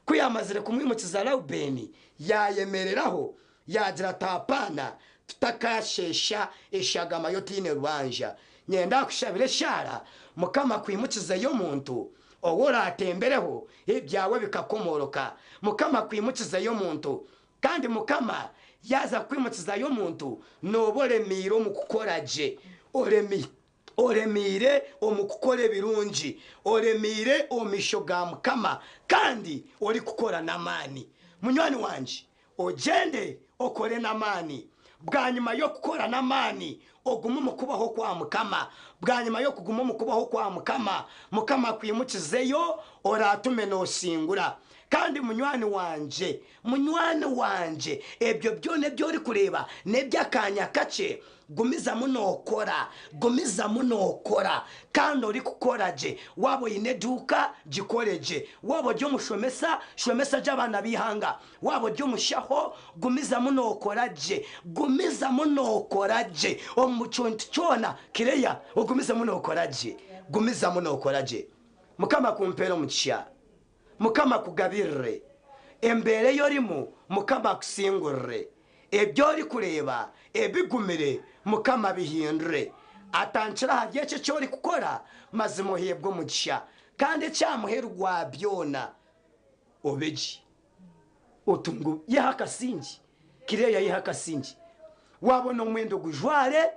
Ku yaamazire kumwimukiza Reubeeni, yaayemereraho, yaagira ati, Apaana, tutakaasheesha eshagama y'otaine rubanja. Nyenda kushabira eshaara, Mukama akwimukizeyo omuntu ou oraatembereho, ebyawe bikakomooroka. Mukama akwimukizeyo omuntu. Kandi Mukama yaaza kukwimukizayo omuntu, nooba oremeire omu kukora gye. Oremeire. Oremeire omu kukora ebirungi, oremeire omu maisho ga Mukama, kandi orikukora n'amaani. Munywani wangye, ogyende okore n'amaani. Bwanyima y'okukora n'amaani, ogume omu kubaho kwa Mukama. Bwanyima y'okuguma omu kubaho kwa Mukama, Mukama akwimukizeyo, oraatume noosingura. Kandi munywani wangye, munywani wangye, ebyo byona ebi orikureeba n'eby'akaanya kakye. Gumizamu nookora, gumizamu nookora kandi orikukora gye. Waaba oine eduuka, gikore gye. Waaba ori omushomesa, shomesa gye abaana b'eihanga. Waaba ori omushaho, gumizamu nookora gye. Gumizamu nookora gye omu kintu kyona. Kireya, ogumizemu nookora gye. Gumizamu nookora gye. Mukama akumpeere omugisha. Mukama akugabirire. Embeera ei orimu, Mukama akusingurire. Ebi orikureeba ebigumire, Mukama abihindure. Atandikire ahari ekyo eki orikukora, mazima oheebwe omugisha. Kandi eky'aha muheru gwa byona, obe gye. Otunge, yehe akasingye. Kireeya yehe akasingye. Waabona omwenda ogujware,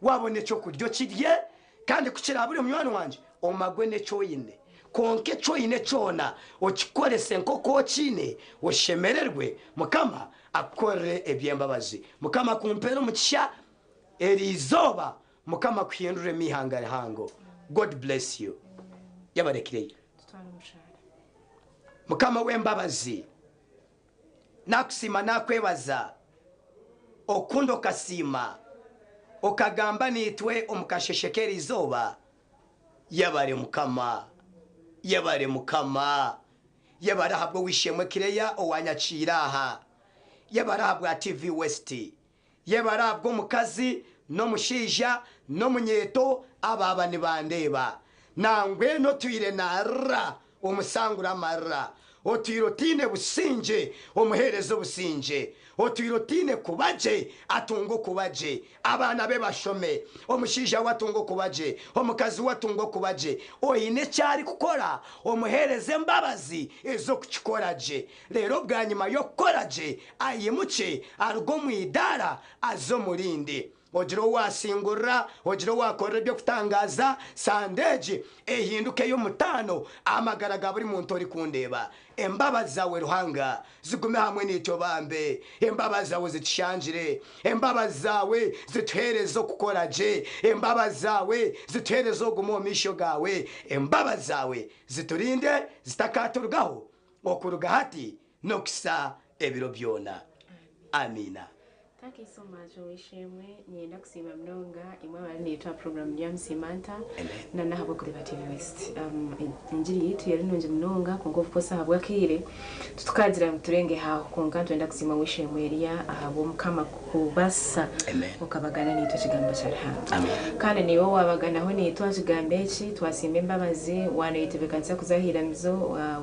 waabona eky'okurya okirye, kandi ku kiraabure munywani wangye, omagwe n'eki oine. Kwonka eki oine kyona okikorese nk'oku okiine, oshemererwe, Mukama akukorere eby'embabazi. Mukama akumpeere omugisha eri izooba, Mukama akuhinduremu eihanga rihango. God bless you. Yabarekireyo. Mukama w'embabazi, nakusiima nakwebaza okukunda okasiima okagamba naitwe omu kasheshe k'eri izooba. Yebare Mukama, yebare Mukama, yebare ahabw'ow'eishe-emwe Claire owanyakiire aha, yebare ahabwa TV West, yebare ahabw'omukazi n'omushaija n'omunyeeto abaaba nibandeeba. Nangwenu otwire naarira omusangure amarira, otwire otaine busingye omuheereze obusingye, otwire otaine kuba gye atunge okuba gye, abaana be bashome, omushaija we atunge okuba gye, omukazi we atunge okuba gye, oine eki arikukora omuheereze embabazi ez'okukikora gye, reero bwanyima y'okukora gye aimukye aruge omu idaara aze omu rindi. Ogire ou waasingurira, ogire ou waakorera eby'okutangaaza, sande egi ehinduke ey'omutaano aha magara ga buri muntu orikundeeba. Embabazi zaawe Ruhanga zigume hamwe naitwe bambe. Embabazi zaawe zitushangire. Embabazi zaawe zituheereze okukora gye. Embabazi zaawe zituheereze okuguma omu maisho gaawe. Embabazi zaawe ziturinde zitakaturugaho okuruga hati n'okuhitsya ebiro byona. Amiina. Thank you so much ow'eishe-emwe niinyenda kusiima munonga imwe abari naitwe aha puroguraamu ya Musiimanta na n'ahabw'okureeba TV West. Engiri yaitu yari nungi munonga kwonka of course ahabw'akaire titukagira ngu turenge aho kwonka nitwenda kusiima ow'eishe-emwe Eliya ahabw'Omukama kukubaasisa okabagana naitwe ekigambo kya Ruhanga. Kandi naiwe owaabaganaho naitwe aha kigambo eki twasiima embabazi waanoyetebeekanisa kuza aha iramizo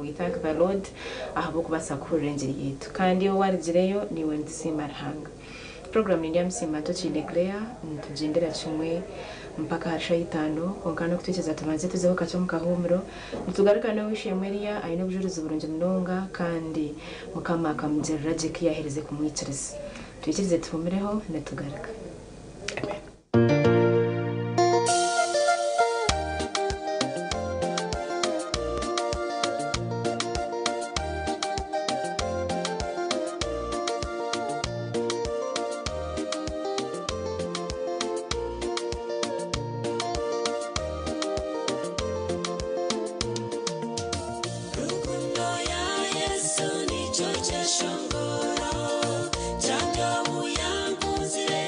we thank the Lord. Ahabw'okubaasa kuhurira engiri yaitu. Kandi iwe owarugireyo, naiwe nitusiima Ruhanga. Puroguraamu ni Ndyamusiima Ntokiine Claire, nitugyendera kimwe mpaka ahari shaaha itaano, kwonka n'okutwikiriza tubanze tuzeho kakye omu kahuumuro, nitugaruka n'ow'eishe-emwe Eliya aine obujurizi burungi munonga kandi Mukama akamugirira gye ku yaaherize kumwikiriza. Twikirize tuhuumireho, nitugaruka. Amen. Rukundo ya Yesu nikyo kyeshongoro kyangye obu yankunzire.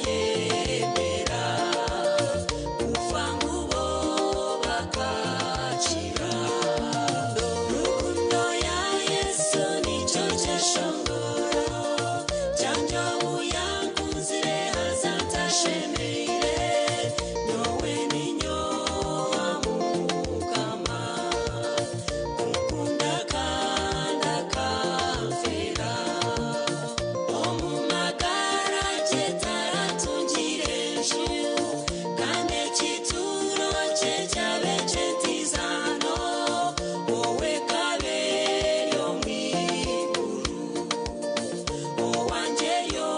Yayemera kufa ngubo bakakira. Rukundo ya Yesu nicyo cyeshongoro cyanjye, ubu yankunzire hazatashemeire nyowe ninyoha mukama kukunda kandi akamfera omu magara gye taratungire enju kandi ekituro kye kyabe kyetizano wowe kaberi omu iguru owanjye yo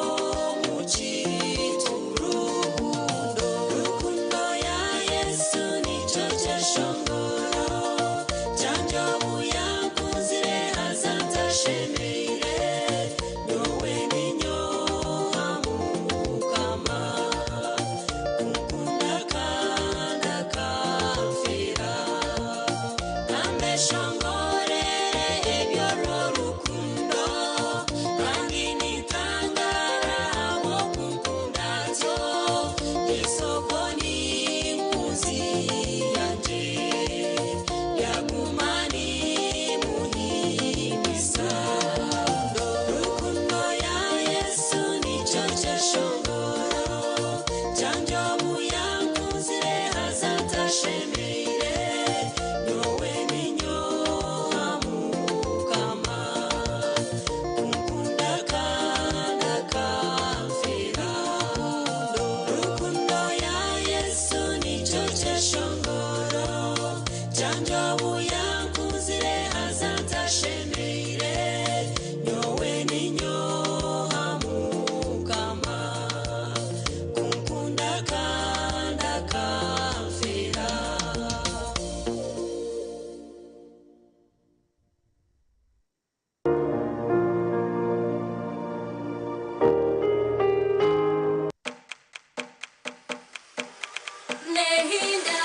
mu kituru. Rukundo, rukundo ya Yesu nicyo cyeshongoro cyanjye, ubu yankunzire hazatashemeire nyowe ninyoha mukama kukunda kandi akamfera kambeshongorere ebyorwo rukundo kandi nitangara abo kunkunda tyo isoko n'inkuzi yanje yagumani muhimisa. Rukundo ya Yesu nicyo cyeshongoro cyanjye, ubu yankunzire hazatashemeire nyowe ninyoha mukama kukunda kandi akamfera. Rukundo ya Yesu nicyo cyeshongoro cyanjye, ubu yankunzire hazatashemeire nyowe ninyoha mukama kukunda kandi akamfera. Nehinda,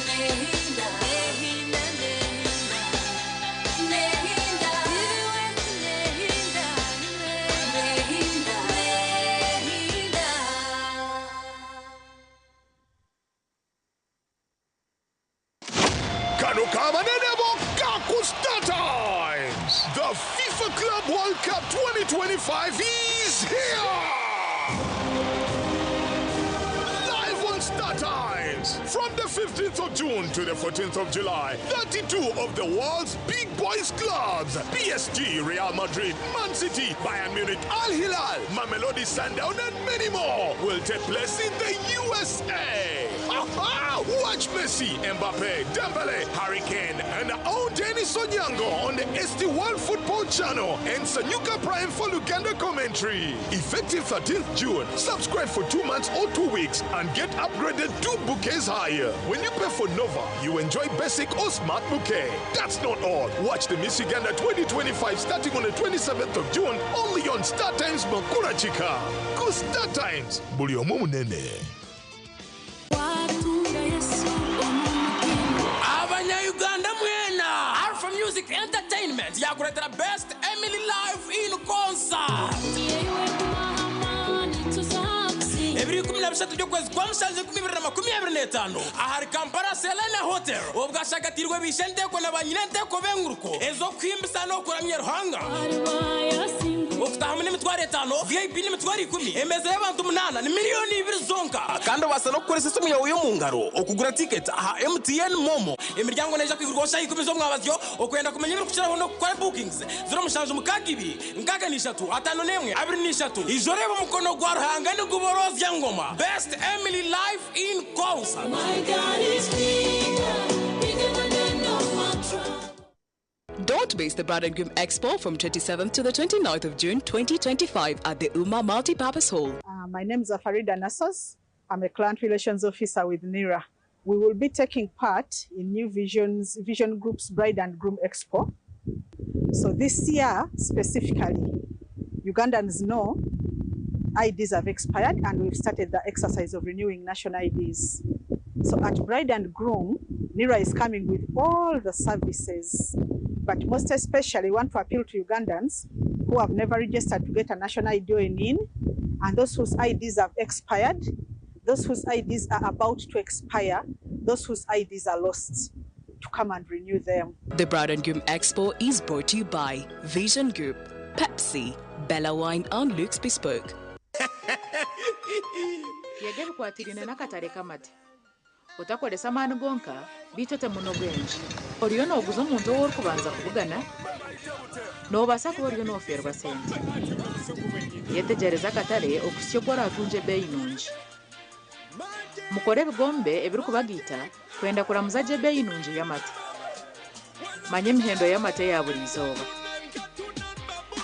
nehinda, nehinda, nehinda, nehinda, nehinda, nehinda. Kano kabanene bokka ku Star Times. The FIFA Club World Cup 2025 is here! Live on Star Times from the 15th of June to the 14th of July. 32 of the world's big boys clubs: PSG, Real Madrid, Man City, Bayern Munich, Al Hilal, Mamelodi Sundown, and many more will take place in the USA. Aha! Watch Messi, Mbappe, Dembele, Harry Kane, and our own Dennis Onyango on the ST1 Football Channel and Sanyuka Prime for Luganda commentary. Effective 13th June, subscribe for 2 months or 2 weeks and get upgraded two bouquets higher. When you pay for Nova, you enjoy basic or smart bouquet. That's not all. Watch the Miss Uganda 2025 starting on the 27th of June only on Star Times Makura Chika. Go Star Times. Buli omu munene. Watunga Yesu omu mutima. Abanyayuganda mwena, Alpha Music Entertainment yakuletera Best Emily Live in Concert. Yewe kumahamani tuzakusinga. 23 by'ukwezi kwa musanze 2025 ahari Kampala Serena Hotel, obwashagatirwe bishe nteko na banyina nteko benguruko ezo kwimbisa no kuramya Ruhanga. Okutahamu n'50,000, VIP n'10,000, emeza y'abantu munana ni 2 miliyoni zonka. Kandi obasa n'okukoresa esimu yawe yo mu ngaro okugura tiketi aha MTN MoMo. Emiryango neija kwigurwaho shaha 10 z'omwabazyo. Okwenda kumenya ebirikukiraho n'okukora bookings, 0762 63 51 23. Ijo reba omukono gwa Ruhanga niguborozya ngoma. Best Emily Live in Concert. My God is bigger, bigger than any of my trouble. Don't miss the Bride and Groom Expo from 27th to the 29th of June 2025 at the Uma Multipurpose Hall. My name is Farida Nassos. I'm a client relations officer with NIRA. We will be taking part in New Vision's Vision Group's Bride and Groom Expo. So this year specifically, Ugandans know IDs have expired and we've started the exercise of renewing national IDs. So at Bride and Groom, NIRA is coming with all the services, but most especially want to appeal to Ugandans who have never registered to get a national ID or a NIN, and those whose IDs have expired, those whose IDs are about to expire, those whose IDs are lost, to come and renew them. The Bride and Groom Expo is brought to you by Vision Group, Pepsi, Bella Wine, and Luke's Bespoke. Yega ebikwatiraine n'akatare k'amate. Otakoresa amaani gonka, beitu otemu n'obwengye. Oriyo nooguza omuntu ou orikubanza kubugana? Noobaasa kuba oriyo noofeerwa sente. Yetegyereze akatare okuhitsya oku oraatungye ebeeyi nungi. Mukore ebigombe ebirikubagaita kwenda kuramuza gye ebeeyi nungi y'amate. Manya emihendo y'amate eya buri izooba.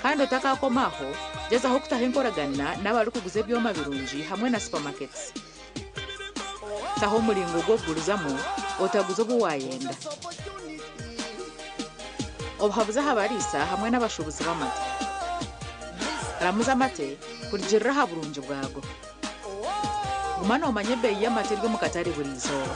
Kandi otakaakoma aho, gyezaho kutaho enkoragana n'abarikuguza ebyoma birungi hamwe na supamaketi. Taho omuringo gw'okugurizamu otaguza obu waayenda. Obuhabuzi aha bariisa hamwe n'abashuubuzi b'amate. Ramuza amate kurugiirira aha burungi bwago. Guma noomanya ebeeyi y'amate eri omu katare buri izooba.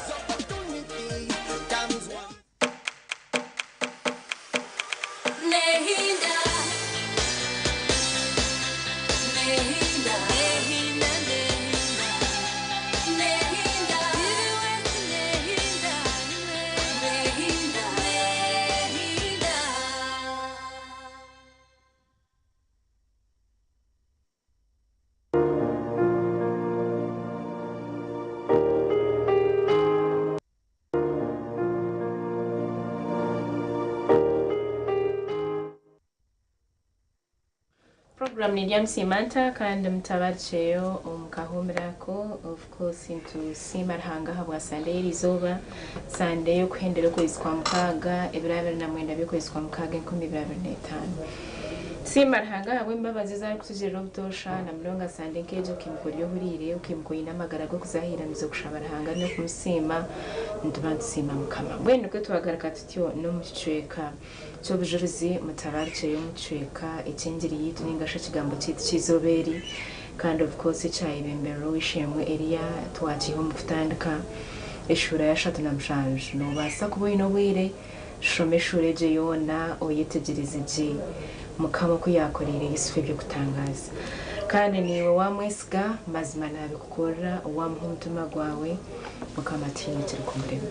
Program ni Ndyamusiima kandi mutabarukyeyo omu kahuumuro ako. Of course nitusiima Ruhanga ahabwa Sande y'erizooba, Sande y'okuhendera okwezi kwa mukaaga, ebiro 29 by'okwezi kwa mukaaga 2025. Siima Ruhanga ahabw'embabazi ezi arikutugirira obutoosha na munonga Sande nk'egi okaimuka ori ohuriire, okaimuka oine amagara g'okuzaahiraniza okushaba Ruhanga n'okumusiima, nituba nitusiima Mukama. Mbwenu nikwo twagaruka tutyo n'omu kicweka ky'obujurizi mutabarukyeyo omu kicweka eky'engiri yaitu ninga shi ekigambo kyaitu ky'eizooba eri kandi of course ekyayebemberera ow'eishe-emwe Eliya twakiiha omu kutandika eshuura y'ashatu na mushanju. Noobaasa kuba oine obwire Shoma eshuura egyo yoona oyetegyereze gye Mukama oku yaakoreire Yusufu eby'okutangaaza. Kandi naiwe waamwesiga, mazima naabikukorera, waamuha omutima gwawe, Mukama tihaine ekirikumurema.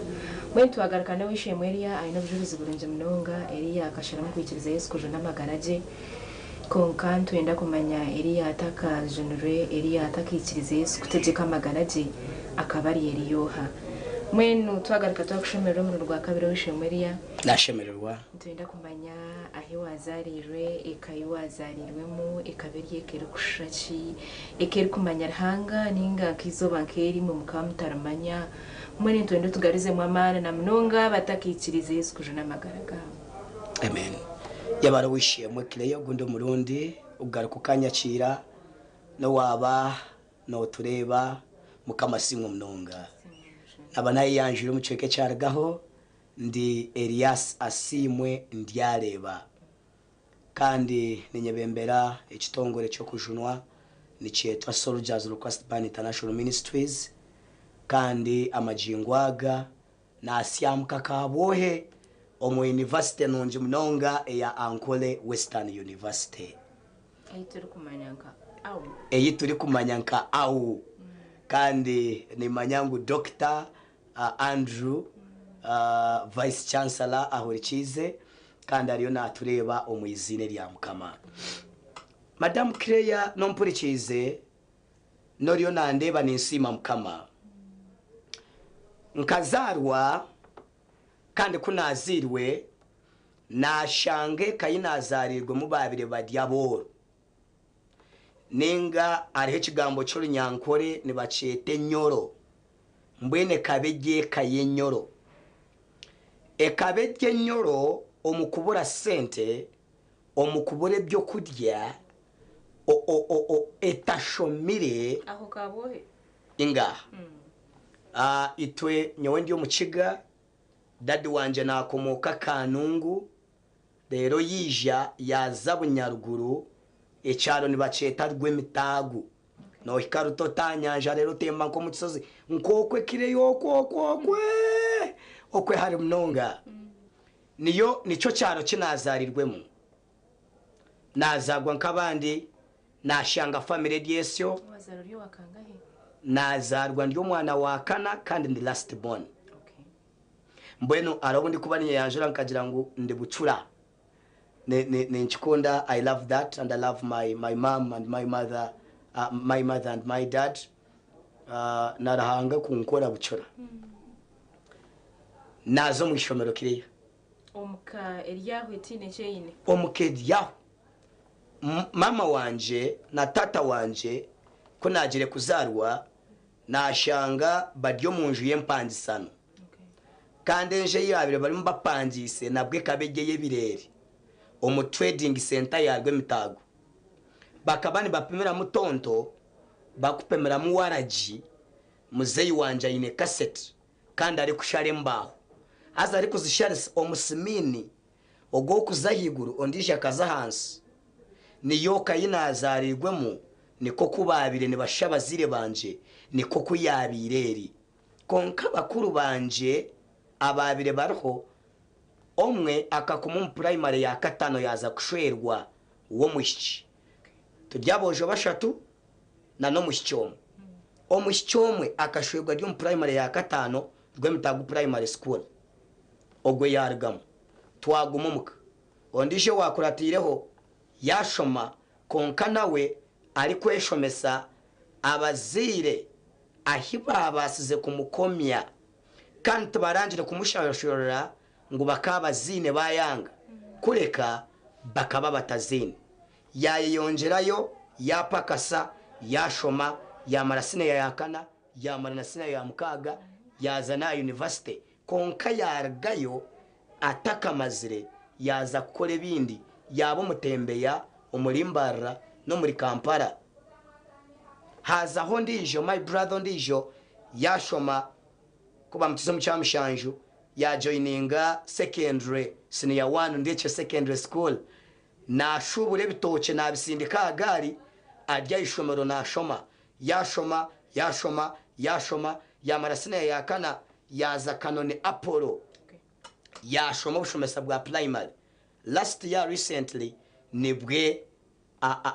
Mbwenu twagaruka n'ow'eishe-emwe Eliya aine obujurizi burungi munonga. Eliya akasharamu kwikiriza Yesu kujuna amagara gye. Kwonka nitwenda kumanya Eliya atakajunirwe, Eliya atakaikirize Yesu kutegyeka amagara gye, akaba ari Eliya oha? Mbwenu twagaruka twakushemererwa omurundi gwa kabiri ow'eishe-emwe Eliya. Nashemererwa. Nitwenda kumanya ahi waazaariirwe, eka ei waazaariirwemu ekaba eri eka erikushusha ki, eka erikumanya Ruhanga nainga nk'eizooba nk'erimwe mukaba mutarimanya. Mbwenu nitwenda otugarizemu amaani na munonga abatakaikiriize Yesu kujuna amagara gaabo. Amen. Yabara ow'eishe-emwe Claire ogundi omurundi okugaruka okanyakiira n'owaaba Notureeba Mukama asiimwe munonga. Naba nayeyanjwire omu kicweka ekyarugaho ndi Elias Asiimwe Ndyareeba kandi ninyebembera ekitongore ky'okujunwa nikyetwa Soldiers Request Band International Ministries kandi amagingo aga nasyamuka Kabwohe omu University nungi munonga eya Ankole Western University. Ei turikumanya nka au. Ei turikumanya nka au. Kandi nimanya ngu Dokita Andrew, Vice Chancellor ahurikiize kandi ariyo naatureeba omu iziina erya Mukama. Madamu Claire n'ompurikiize n'oriyo nandeeba ninsiima Mukama. Nkazaarwa kandi ku naazairwe Naashanga eka ei naazaariirwemu baabaire bari abooro. Nainga hariho ekigambo ky'Orunyankore nibakyeta enyoro. Mbwenu ekaba eri eka y'enyoro. Ekaba eri enyoro omu kubura sente, omu kubura eby'okurya, etashomire. Aho kabwohe? Inga. Itwe, nyowe ndi Omukiga, Dadi wangye naakomooka Kanungu, reero yaija yaaza Bunyaruguru, ekyaro nibakyeta Rwemitaagu. Noohika Rutoto aha nyanja reero otemba nk'omu kishozi nk'okwe kireyo okwe okwe okwe okwe hare munonga. Niyo nikyo kyaro ki naazaarirwemu. Nazaarwa nk'abandi, nashanga family eri esyo. Wazaarwa ori owa kangahi? Nazaarwa ndi omwana wa kana kandi ndi last born. Mbwenu hariho obu ndikuba ninyeyanjura nkagira ngu ndi bucura. Ninkikunda, I love that and I love my my mum and my mother, my mother and my dad. Na Ruhanga kunkora bucura. Naaza omu ishomero kiriya. Omu ka eri aho etaine eki eine. Omu ka eri aho. Maama wangye na taata wangye ku naagiire kuzaarwa, naashanga bari omu nju y'empangisano. Kandi enju ei baabaire barimu bapangiise nabwo ekaba eri ey'ebireere, omu trading centre ya Rwemitaago. Bakaba nibapimiramu tonto, barikupimiramu waragi, muzeeyi wangye aine kaseti kandi arikushara embaaho. Haza arikuzisharisa omusimiini ogw'okuza ahaiguru ondiijo akaza ahansi. Niyo ka ei naazaariirwemu nikwo ku baabaire nibashusha abazaire bangye nikwo ku yaabaire eri. Kwonka bakuru bangye abaabaire bariho, omwe akakuma omu purayimare ya kataano yaaza kushwerwa w'omwishiki. Turi aboojo bashatu n'omwishiki omwe. Omwishiki omwe akashwerwa ari omu purayimare ya kataano Rwemitagu Primary School. Ogwe yaarugamu, twaguma omuka. Ondiijo owaakuratiireho yaashoma kwonka nawe arikweshomesa abazaire ahi baabaasize kumukomya kandi tibarangire kumushashurira ngu bakaba baziine baayanga kureka bakaba bataziine. Yaayeyongyerayo yaapakasa, yaashoma, yaamara siniya ya kana, yaamara na siniya ya mukaaga, yaaza n'aha yunivasite kwonka yaarugayo atakamazire yaaza kukora ebindi, yaaba omutembeya omuri Mbarara n'omuri Kampala. Haazaho ondiijo, my brother ondiijo yaashoma ku bamutuza omu Kyamushanju yaajoininga secondary, siniya one Ndekye Secondary School. Naashuubura ebitookye naabisindika aha gaari ari aha ishomero naashoma. Yaashoma, yaashoma, yaashoma, yaamara siniya ya kana yaaza Kanoni Apollo yaashoma obushomesa bwa purayimari. Last year recently nibwe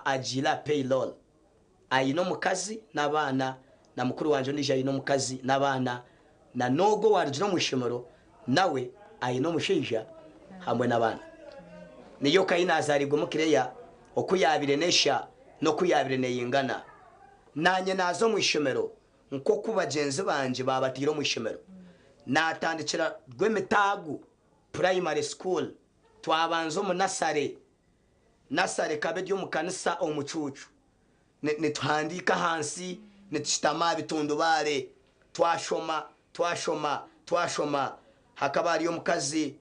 agiire aha payroll. Aine omukazi n'abaana na mukuru wangye ondiijo aine omukazi n'abaana na n'ogwo owaarugire omu ishomero nawe aine omushaija hamwe n'abaana. Niyo ka ei naazaariirwemu Claire oku yaabaire neesha n'oku yaabaire neeyingana. Naanye naaza omu ishomero nk'oku bagyenzi bangye baabataire omu ishomero. Naatandikira Rwemitaagu Primary School, twabanza omu nasare. Nasare ekaba eri omu kanisa omu mucuucu. Nituhandiika ahansi, nitushutama aha bitundubaare, twashoma, twashoma, twashoma. Hakaba hariyo omukazi,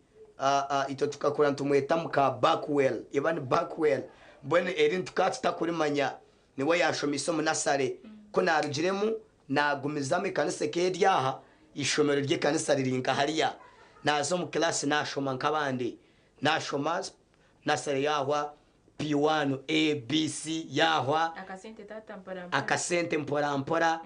itwe tukakura nitumweta muka Bakewell, iba ni Bakewell, mbwenu eri tukaba tutakurimanya. Niwe yaashomeise omu nasare. Ku naarugiremu, naagumizamu ekanisa ekaba eri aha, eishomero ry'ekanisa riri nka hariya. Naaza omu kilaasi naashoma nk'abandi. Naashoma nasare yaahwa, P1, A, B, C yaahwa. Akasente taata mpora mpora. Akasente mpora mpora.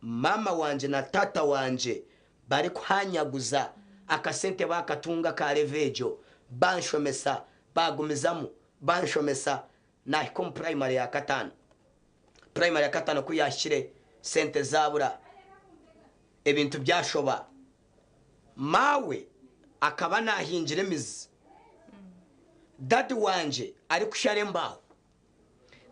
Maama wangye na taata wangye barikuhanyaguza akasente baakatunga ka level egyo, banshomesa, baagumizamu banshomesa naahika omu purayimare ya kataano. Purayimare ya kataano ku yaahikire, sente zaabura, ebintu byashoba. Maawe akaba naahingira emizi, dadi wangye arikushara embaaho.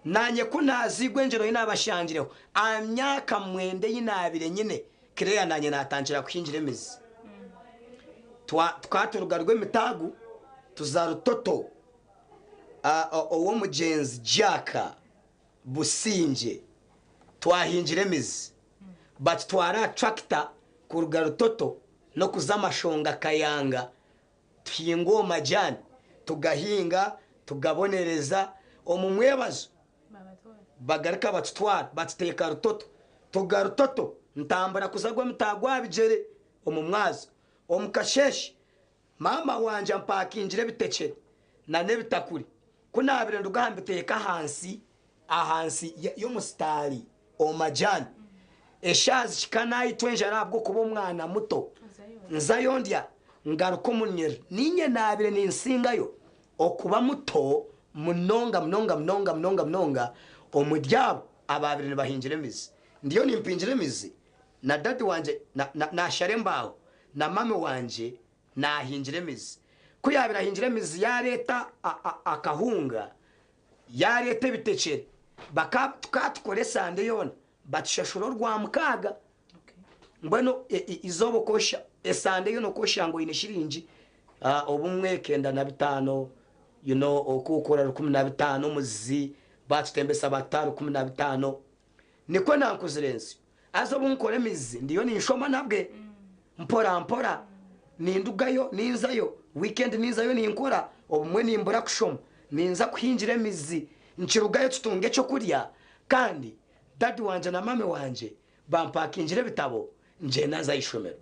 Naanye ku naaziigwe engyero ei naabashangireho, aha myaka mwenda ei naabaire nyine, Claire naanye naatandikira kuhingira emizi. Tukaba turuga Rwemitaagu tuza Rutoto ow'omugyenzi Jack Busingye twahingira emizi. Batutwara aha tractor kuruga Rutoto n'okuza Mashonga Kayanga tuhinga omu majani tugahinga tugabonereza omu mwebazo bagaruka batutwara batuteeka Rutoto turuga Rutoto ntambura kuza Rwemitaago aha bigyere omu mwazo omu kasheeshe Maama wangye ampakingira ebitekyere na n'ebitakuri. Ku naabaire nduga aha mbiteeka ahansi ahansi y'omusitaari omu majani. Eshaaha zihika naitwa enjara ahabw'okuba omwana muto. Nzayo ndya ngaruka omu nyiriri. Niinye naabaire ninsingayo okuba muto. munonga munonga munonga munonga munonga omuri abo abaabire nibahingira emizi. Ndiyo nimpingira emizi na dadi wangye naashara embaaho na mami wangye naahingira emizi. Ku yaabaire ahingira emizi yaareeta akahunga, yaareeta ebitekyere, tukaba tukora esande yoona batushashura orwamukaaga. Mbwenu eizooba okosha esande yoona okoshanga oine shiringi obumwe kenda na bitaano, you know okukora 15 omuzi batutembesa batuta 15. Nikwo nankuzire nsyo. Haza obu nkora emizi ndiyo ninshoma nabwe mpora mpora nindugayo ninzayo weekend ninzayo ninkora obumwe nimbura kushoma ninza kuhingira emizi nkirugayo tutunga ekyokurya kandi dadi wangye na mami wangye bampakingira ebitabo ngyenda nza ah'ishomero.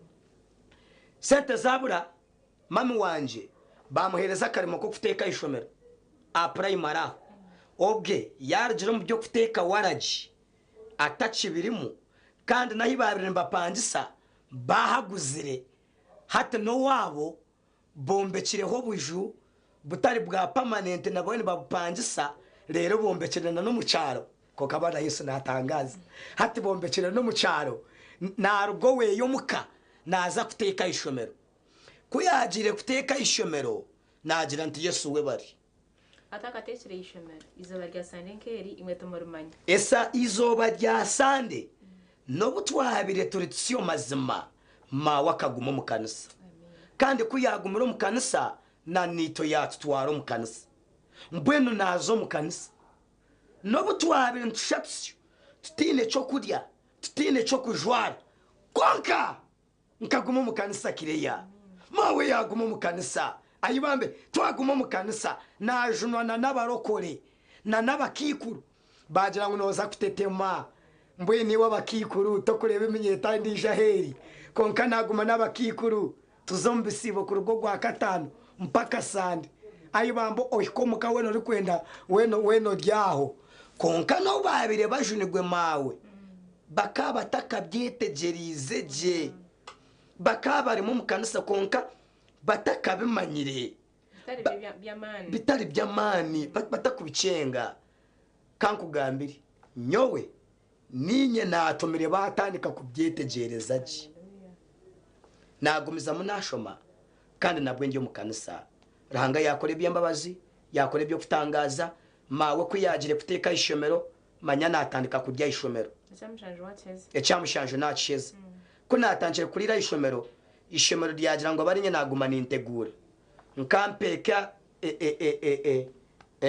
Sente zabura mami wangye bamuheereza akarimo k'okuteeka ah'ishomero aha purayimare aho. Obwe yaarugire omu by'okuteeka waragi atakibirimu kandi n'ahu baabaire nibapangisa baahaguzire hati n'owaabo bombekireho obuju butari bwa pamanenti nabwo nibabupangisa reero bombekire na n'omu kyaro. Kwonka bana Yesu naatangaaza. Hati bombekire n'omu kyaro. Naaruga oweeye omuka naaza kuteeka aha ishomero. Ku yaagiire kuteeka aha ishomero, naagira nti, Yesu webare. Atakateekire eishomero, eizooba rya Sande nk'eri imwe timurimanya. Esa eizooba rya Sande, n'obu twabire turi tusyo mazima, maawe akaguma omu kanisa. Kandi ku yaagumire omu kanisa, na naitwe yaatutwara omu kanisa. Mbwenu naaza omu kanisa. N'obu twabire nitusha tusyo, tutaine ky'okurya, tutaine ky'okujwara, kwonka Nkaguma omu kanisa Kireya. Maawe yaaguma omu kanisa. Ai bambe, twaguma omu kanisa, naajunwa na n'abarokore, na n'abakaikuru. Baagira ngu nooza kutetema. Mbwenu iwe abakaikuru tokureeba eminyeeto endiijo ahu eri. Kwonka naaguma n'abakaikuru, tuza omu bisiibo kuruga Ogwakataano mpaka Sande. Ai bambe ohika omuka weena orikwenda, weena weena ori aho. Kwonka n'obu baabaire bajunirwe maawe, Bakaba batakabyetegyereize gye. Bakaba barimu omu kanisa kwonka batakabimanyire. Bitari by'amaani, batakubikyenga. Ka nkugambire, nyowe niinye naatumire baatandika kubyetegyereza gye. Naagumizamu naashoma kandi nabwo ndi omu kanisa. Ruhanga yaakora eby'embabazi, yaakora eby'okutangaaza. Maawe ku yaagire kuteeka aha ishomero, Manya naatandika kurya aha ishomero. Ekya mushanju naakiheza. Ku naatandikire kuriira aha ishomero, eishomero ryagira ngu abe arinye naaguma ninteguura. Nkampeeka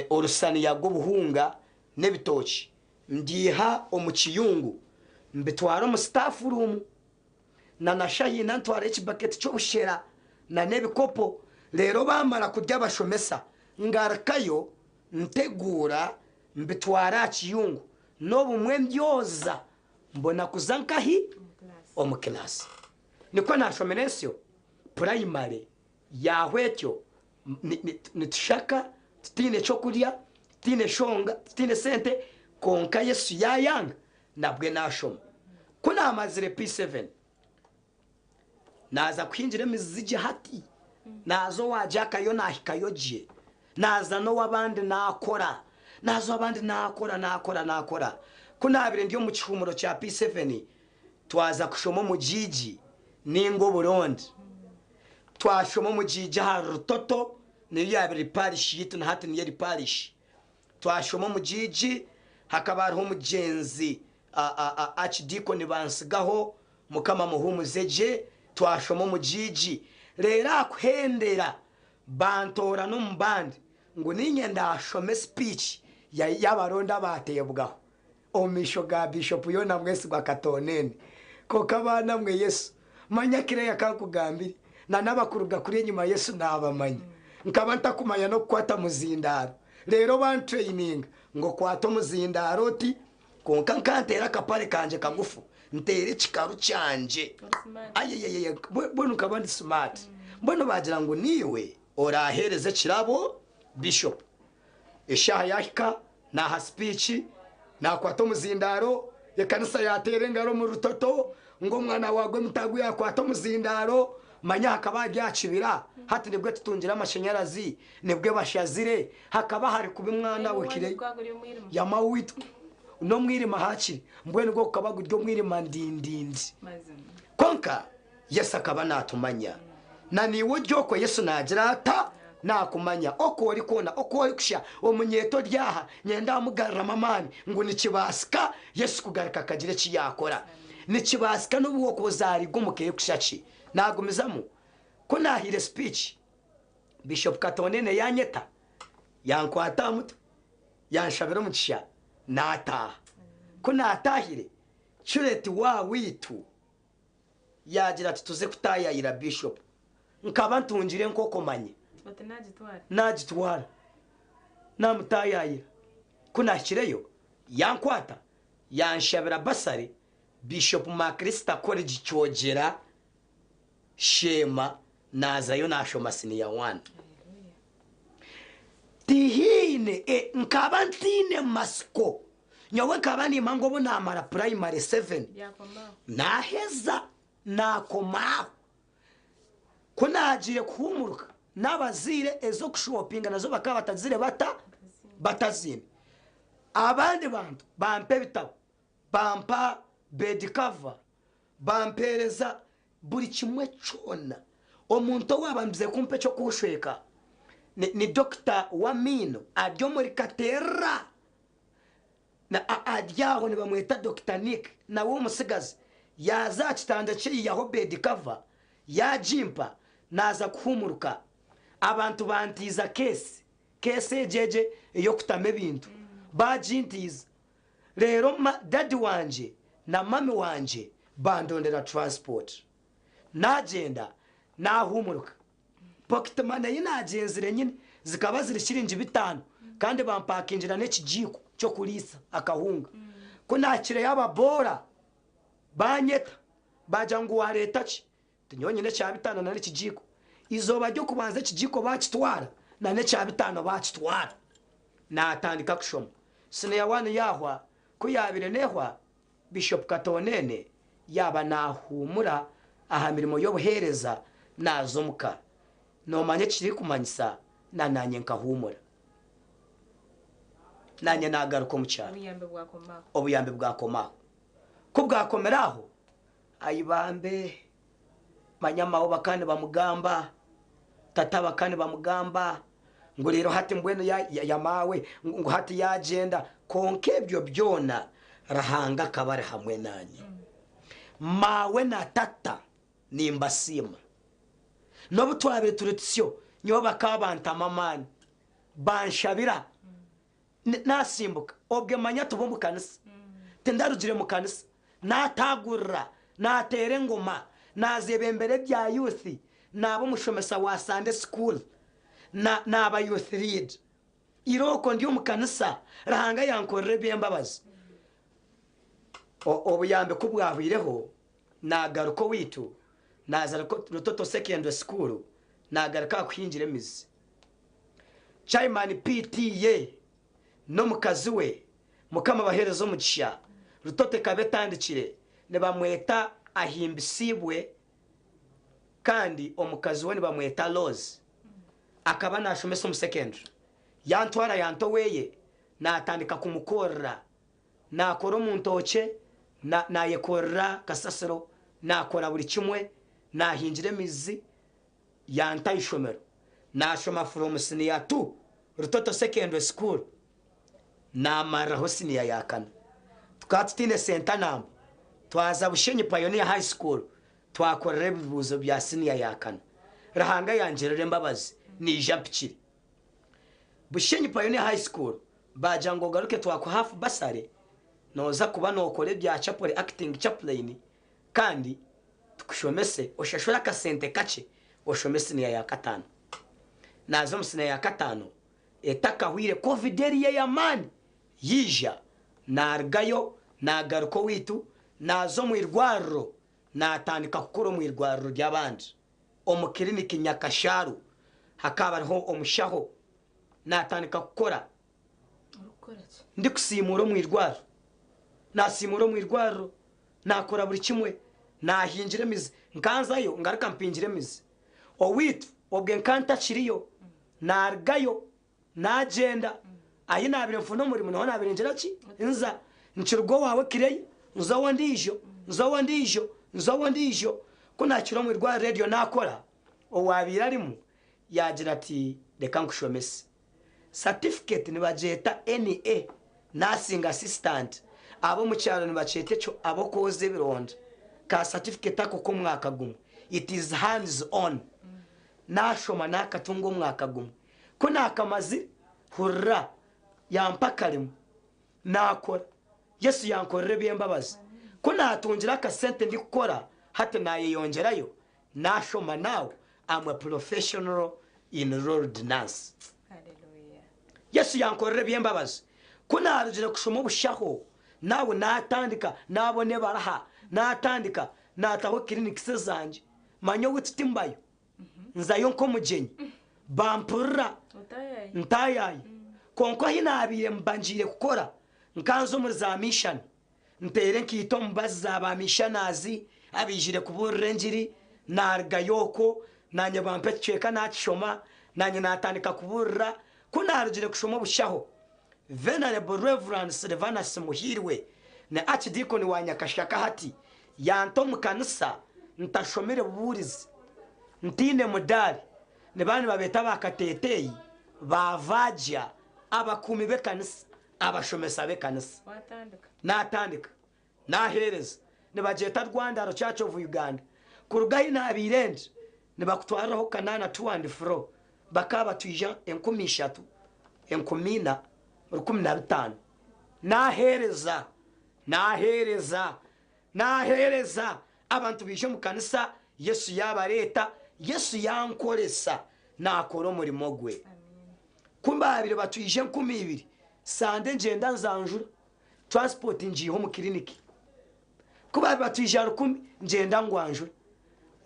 orusaniya rw'obuhunga n'ebitookye, mbyiha omu kiyungu mbitwara omu sitaafu ruumu. Na na shahiina ntwarayo ekibaketi ky'obushera na n'ebikopo, reero baamara kurya abashomesa ngarukayo nteguura Mbitwara aha kiyungu n'obumwe mbyoza mbona kuza nkahi? Omu kilaasi. Nikwo naashomire ensyo purayimare yaahwa etyo nitushaka tutaine ky'okurya, tutaine shonga, tutaine sente kwonka Yesu yaayanga nabwe naashoma. Ku naamazire P7 Naaza kuhingira emizizi gye hati. Naaza owa Jack yo naahikayo gye. Naaza n'ow'abandi naakora. Naaza ow'abandi naakora, naakora, naakora. Ku naabaire ndi omu kihuumuro kya P7, twaza kushoma omugiigi nainga oburondi. Twashoma omugiigi ahari Rutoto, niyo yaabaire eri parishi yaitu na hati niyo eri parishi. Twashoma omugiigi, hakaba hariho omugyenzi Archdeacon Bansigaho, Mukama amuhuumuze gye, twashoma omugiigi. Reero aha kuhendera bantoorana omu bandi ngu niinye ndaashome sipiiki y'abarondi abaateebwaho omu maisho ga Biishopu Yona Mwesigwa Katoonene. Kwonka baana mwe Yesu, manya Claire ka nkugambire, na n'abakuruga kuri enyima Yesu naabamanya. Nkaba ntakumanya n'okukwata muzindaaro. Reero bantureyininga ngu okwate omuzindaaro oti, Kwonka nkanteera akapare kangye kagufu, nteera ekikaru kyangye. Ayeyeyeye, mbwenu nkaba ndi smart. Mbwenu baagira ngu niiwe oraaheereze ekirabo Bishop. Eshaaha yaahika, naaha sipiiki, naakwata omuzindaaro, ekanisa yaateera engaro omu rutoto, ngu omwana wa Gwemutaagu yaakwata omuzindaaro. Manya hakaba hari aha kibira, hati nibwe tutungire amashanyarazi, nibwe bashazire, hakaba hari kubi mwana we Claire. Yama owaitu n'omwirima hakiri, mbwenu gwo gukaba guri omwirima ndindindi. Kwonka Yesu akaba naatumanya. Na naiwe ori okwo Yesu naagira ata? Naakumanya. Oku ori kwona, oku orikushusha, omunyeeto ori aha, nyenda amugaruramu amaani ngu nikibaasika Yesu kugaruka akagira eki yaakora. Nikibaasika n'obu wakuba ozaariirwe omu ka erikushusha ki. Naagumizamu. Ku naahaire sipiici, Bishop Katonene yaanyeta, yankwata aha mutwe, yanshabira omugisha, naataaha. Ku naataahire, Curate wa waitu yaagira ati tuze kutaayaayira Bishop. Nkaba ntungire enkoko manya. Oti naagitwara? Naagitwara. Naamutaayaayira. Ku naahikireyo, yankwata, yanshabira bursary Bishop Macrista College Kyogera, Sheema, naazayo naashoma siniya wani. Tihaine, nkaba ntaine matsiko. Nyowe nkaba nimba ngu obu naamara purayimare seveni, naaheza naakoma aho. Ku naagiire kuhuumuruka n'abazaire ez'okushopinga nazo bakaba batagizire bata? Bataziine. Abandi bantu bampa ebitabo, bampa bedi kava, bampeereza buri kimwe kyona. Omuntu owaabandize kumpa eky'okunshweka ni dokita w'amaino ari omuri Katerra. Na ari aho nibamweta Dokita Nick, nawe omutsigazi. Yaaza aha kitanda kye yaihaho bedi kava, yaagimpa, naaza kuhuumuruka. Abantu bantiiza keesi, keesi egyo egyo ey'okutamu ebintu, baagintiiza. Reero dadi wangye na mami wangye bandondera transport. Naagyenda, naahuumuruka. Pocket money ei naagyenzire nyine zikaba ziri shiringi bitaano kandi bampakingira n'ekigiiko ky'okuriisa akahunga. Ku naahikireyo ababoora baanyeta baagira ngu waareeta ki? Nti nyowe nyine ekya bitaano na n'ekigiiko. Eizooba ry'okubanza ekigiiko baakitwara na n'ekya bitaano baakitwara. Naatandika kushoma. Siniya wani yaahwa, ku yaabaire neehwa Bishop Katonene yaaba naahuumura aha mirimo y'obuheereza naaza omuka. Noomanya eki kirikumanyisa na naanye nkahuumura. Naanye naagaruka omu kyaro. Obuyambi bwakoma aho. Ku bwakomire aho, ai bambe, manya maawe bakaba nibamugamba, tata bakaba nibamugamba ngu reero hati mbwenu ya maawe ngu hati yaagyenda. Kwonka ebyo byona Ruhanga akaba ari hamwe naanye. Maawe na tata nimbasiima. N'obu twabaire turi tusyo, nyowe bakaba bantamu amaani, banshabira. Naasimbuka, obwe manya tuba omu kanisa. Tindarugire mu kanisa. Naataagurira, naateera engoma, naazeebembera ebya youth, naaba omushomesa wa Sunday school, na, naaba youth lead. Irooko ndi omu kanisa, Ruhanga yankorera eby'embabazi. Obuyambi ku bwahwireho, naagaruka owaitu, naaza Rutoto Secondary School, naagaruka aha kuhingira emizi. Chairman PTA n'omukazi we Mukama abahereze omugisha, Rutoto ekaba etandikire nibamweta Ahimbisibwe kandi omukazi we nibamweta Rose. Akaba nashomesa omu secondary. Yantwara yanta oweye natandika kumukorera. Nakora omu ntookye, nayekorera kasasiro, nakora buri kimwe, nahingira emizi. Yanta ishomero nashoma from siniya tu Rutoto secondary school namariraho siniya ya kana. Tukaba tutaine sente namba twaza Bushenyi Pioneer High School twakorera ebibuuzo bya siniya ya kana. Ruhanga yangirira embabazi naija mpikire. Bushenyi Pioneer High School baagira ngu ogaruke twakuha half bursary noza kuba nokora ebya chapel acting chaplain kandi Tukushomese oshashure akasente kakye oshome siniya ya kataano. Naaza omu siniya ya kataano etakahwire covid eriyo ey'amaani yaija naarugayo naagaruka owaitu naaza omu irwariro naatandika kukora omu irwariro ry'abandi omu kiriniki Nyakashaaru hakaba hariho omushaho naatandika kukora. Ndikusiimuura omu irwariro. Naasiimuura omu irwariro, naakora buri kimwe. Naahingira emizi. Nkanzayo ngaruka mpingira emizi. Owaitu obwe nka ntakiriyo, naarugayo naagyenda. Ahi naabaire nfuna omurimo niho naabaire ngira ki? Nza. Nkiruga owaawe Kireya, nza ow'ondiijo, nza ow'ondiijo, nza ow'ondiijo. Ku naakira omu irwariro eryo naakora, owaabaire arimu yaagira ati, Reka nkushomese. Certificate nibagyeta NA, Nursing Assistant, ab'omu kyaro nibakyeta ekyo ab'okwoza ebironda. Ka certificate ako k'omwaka gumwe. It is hands on. Naashoma naakatunga omwaka gumwe. Ku naakamazire, hurira, yampa akarimo, naakora. Yesu yankorera eby'embabazi. Ku naatungire akasente ndikukora, hati naayeyongyerayo, Nashoma now am a professional enrolled nurse. Yesu yankorera ebyembabazi ku narugire kushoma obushaho now natandika nabona ebaraha natandika nataho clinics ezangye manya oweitu timbayo nzayo nkomugyenyi bampurira ntayaya kwonka ahi nabaire mba ngiire kukora nkanza omuri za mission Nteera enkaito omu bazi za baamishanazi abaijire kubuurira engiri, naarugayo okwo, naanye bampa ekicweka naakishoma, naanye naatandika kubuurira. Ku naarugire kushoma obushaho, Venerable Rev. Silvanus Muhiirwe ni Archdeacon wa Nyakashaka hati, yanta omu kanisa ntashomire bubuurizi, ntaine mudaari, nibaba nibabeeta baakateeteeyi, ba vaagya, abakuumi b'ekanisa. Abashomesa b'ekanisa naatandika naaheereza nibagyeta Rwandaro Church of Uganda. Kuruga ahi naabaire ndi nibakutwariraho kanaana to and fro bakaba batwija 3000, 4000, 15,000. Naaheereza, naaheereza, naaheereza abantu baija omu kanisa Yesu yaabareeta, Yesu yaankoresa naakora omurimo gwe. Ku baabaire batwija 2000, Sande ngyenda nzanjura, transport ngiiha omu kiriniki. Ku baabaire batwija rukumi, ngyenda ngwanjura.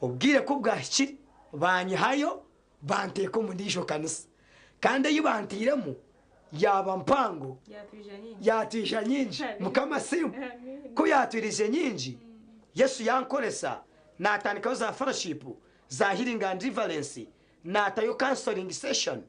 Obwire ku bwahikire, baanyihayo banteeka omu ndiijo kanisa. Kandi ei bantairemu yaaba mpango, yaatwija nyingi. Mukama asiimwe! Ku yaatwirize nyingi, Yesu yaankoresa, naatandikayo za fellowship za healing and deliverance, Naatayo counselling session,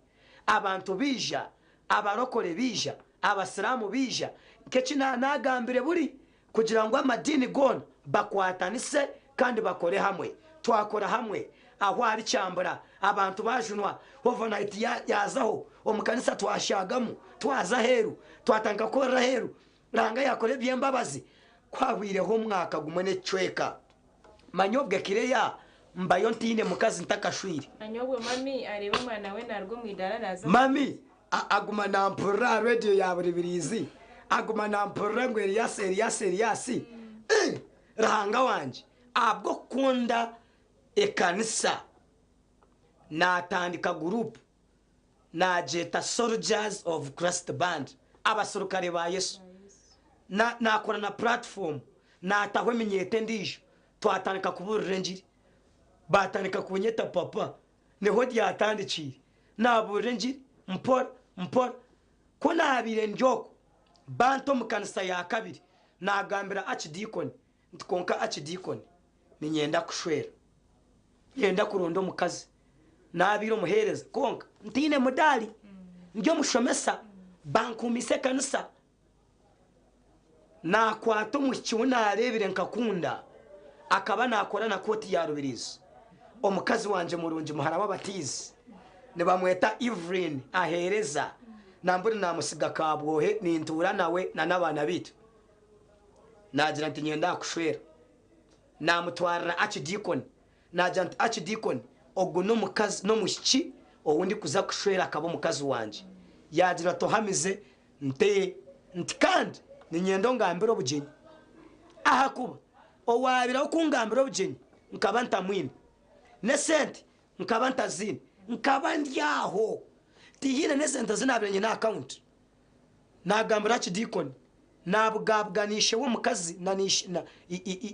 abantu baija, abarokore baija, abasiraamu baija, nk'eki naanagambire buri kugira ngu amadiini goona bakwatanise kandi bakore hamwe. Twakora hamwe, ahu ahari Kyambura abantu baajunwa, overnight yaazaho, omu kanisa twashaagamu, twaza aheeru, twatandika kukorera aheeru, Ruhanga yaakora eby'embabazi. Ku hahwireho omwaka gumwe n'ekicweka, Manya obwe Kireya mbayo ntaine mukazi ntakashwire. Manya obwe mami areeba omwana we naruga omu idaara naaza omu Mami aguma nampurira aha radio ya buri biriizi, aguma nampurira ngu Elias Elias Elias. Ii Ruhanga wangye ahabw'okukunda ekanisa natandika group nagyeta Soldiers of Christ Band, abaserukare ba Yesu. Na, nakora na platform, nataho eminyeeto endiijo, twatandika kubuurira engiri. Baatandika kunyeta papa, niho ryatandikiire. Naabuurira engiri mpora mpora. Ku naabaire ndi okwo, banta omu kanisa ya kabiri, naagambira Archdeacon nti, Kwonka Archdeacon, niinyenda kushwera. Niinyenda kuronda omukazi. Naabaire omuheereza kwonka ntaine mudaari. Ndi omushomesa, bankuumiise ekanisa. Naakwata omwishiki ou naareebire nkakunda, akaba naakora na kooti ya Rubirizi. Omukazi wangye murungi muhara w'abatiizi nibamweta Evelyn aheereza, nambwenu naamutsiga Kabwohe nintuura nawe n'abaana baitu. Naagira nti nyenda kukushwera. Naamutwarira Archdeacon, naagira nti Archdeacon ogu n'omukazi n'omwishiki ou ndikuza kushwera akaba omukazi wangye. Yaagira ati ohamize Nti, nti, Kandi niinyenda ongambire obugyenyi, ahakuba owaabireho kungambira obugyenyi nkaba ntamwine, n'esente nkaba ntaziine. Nkaba ndi aho, tihaine n'esente ezi naabaire nyine aha akawunti. Naagambira Archdeacon, naabugabugana ishe w'omukazi na na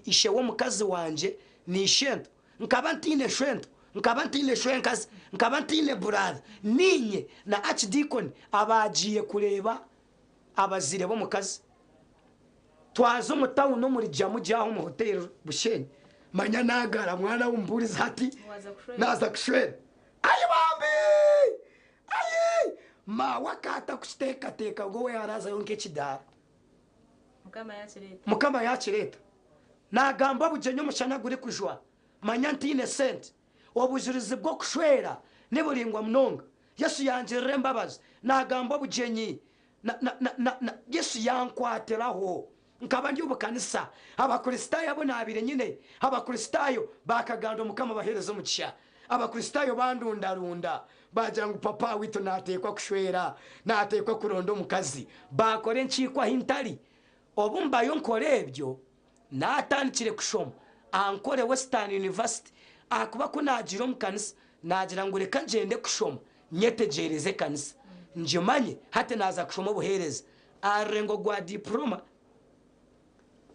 ishe w'omukazi wangye na ishento. Nkaba ntaine shwento, nkaba ntaine shwenkazi, nkaba ntaine buraatha. Niinye na Archdeacon abaagiire kureeba abazaire b'omukazi. Twaza omu tawuni omuri Jamugi aho omu hoteeri Bushenyi. Manya naagara mwana w'omubuurizi hati Waaza kushwera. naaza kushwera. Ayi bambi! Ayi! Maawe akaata kukiteekateeka ngu we yaraazayo nk'ekidaara. Mukama yakireeta. Mukama yakireeta. Naagamba obugyenyi omushana gurikujwa. Manya ntiine sente. Obujurizi bw'okushwera ni buraingwa munonga. Yesu yangirira embabazi. Naagamba obugyenyi. Na, na, na, na, na, Yesu yankwatiraho. Nkaba ndi omu kanisa. Abakristaayo abu naabaire nyine, Abakristaayo baakaganda Mukama abaheereze omugisha. Abakristaayo bandundarunda, baagira ngu papa waitu naateekwa kushwera, naateekwa kuronda omukazi. Baakora enkiiko ahi ntari. Obu mbayo nkora ebyo, naatandikire kushoma Ankole Western University ahakuba ku naagiire omu kanisa naagira ngu reka ngyende kushoma nyetegyereze ekanisa ngimanye. Hati naaza kushoma obuheereza aha rurengo rwa diploma.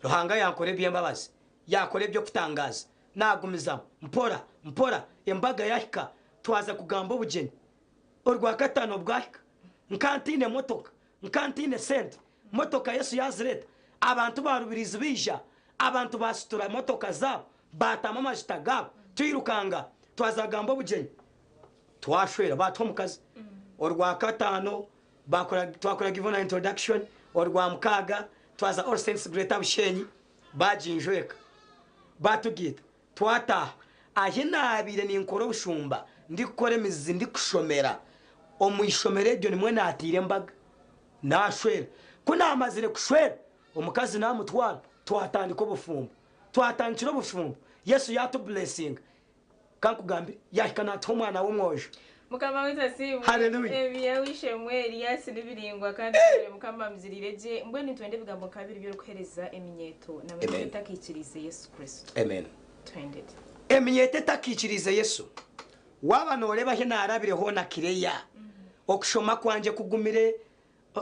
Ruhanga yankora eby'embabazi, yaakora eby'okutangaaza. Naagumizamu mpora mpora, embaga yahika twaza kugamba obugyenyi. Orwakataano bwahika, nka ntaine motoka, nka ntaine sente, motoka Yesu yaazireeta, abantu ba Rubirizi baija, abantu baasutura motoka zaabo, baatamu amajuta gaabo, twirukanga twaza kugamba obugyenyi. Twashwera, baatuha omukazi. Orwakataano Bakora twakora give na introduction orwamukaaga twaza All Saints Greater Bushenyi baginjweka batugiita twataaha ahi nabiire ninkora obushumba ndikukora emizizi ndikushomera omu ishomero eryo nimwo natiire embaga nashwera ku namazire kushwera omukazi namutwara twatandika obufumbo twatandikire obufumbo Yesu yatu blessinga Kankugambire, yaahika naatuha omwana w'omwojo. Mukama waitu asiimwe. Hallelujah. Ebi ow'eishe-emwe Elias ni biraingwa kandi twebare Mukama amugiriire gye. Mbwenu nitwenda ebigambo nka bibiri by'orikuheereza eminyeeto na Amen. minyeeto etakaikiriize Yesu Kristo. Amen. Twendete. Eminyeeto etakaikiriize Yesu. Waaba nooreeba ahi naarabire hoona Kireya, okushoma kwangye kugumire,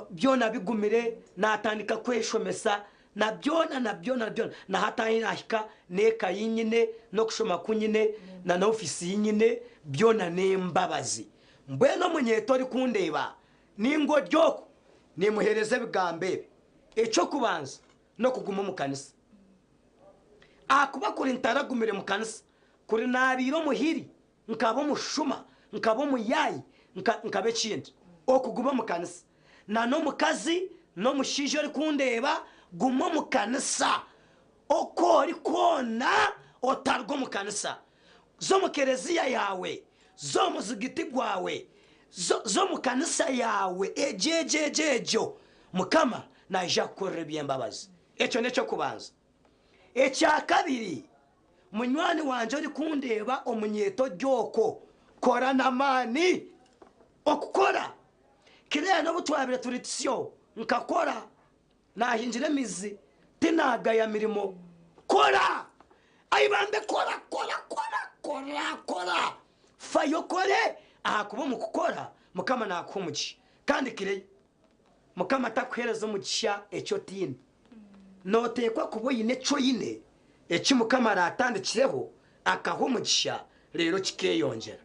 Byona bigumire, naatandika kweshomesa na byona na byona na byona. Na hati ahi naahika n'eka ei nyine, n'okushoma ku nyine, na n'ofiisi ei nyine, byona n'embabazi. Mbwenu omunyeeto orikundeeba nainga ori okwo, niimuheereza ebigambo ebi, Eky'okubanza n'okuguma omu kanisa. Ahakuba kuri ntaragumire mu kanisa, kuri naabaire omuhiri Nkaba omushuma, nkaba omuyaayi, nka, nkaba ekindi. Okuguma omu kanisa. Na n'omukazi n'omushaija orikundeeba, guma omu kanisa. Oku ori kwona, otaruga omu kanisa. Za omu kereziya yaawe, za omu muzigiti gwawe, za, za omu kanisa yaawe, egyo, egyo, egyo, egyo. Mukama naija kukukorera eby'embabazi. Ekyo n'eky'okubanza. Ekyakabiri, Munywani wangye orikundeeba omunyeeto ori okwo, kora n'amaani. Okukora. Claire n'obu twabaire turi tusyo, nkakora. Naahingira emizi, tinaagaya mirimo. Kora! Ai bambe kora, kora, kora, kora, kora. Fayo okore ahakuba omu kukora Mukama naakuha omugisha. Kandi Claire, Mukama takuheereza omugisha eki otaine. Nooteekwa kuba oine eki oine eki Mukama araatandikireho akaha omugisha reero kikeeyongyera.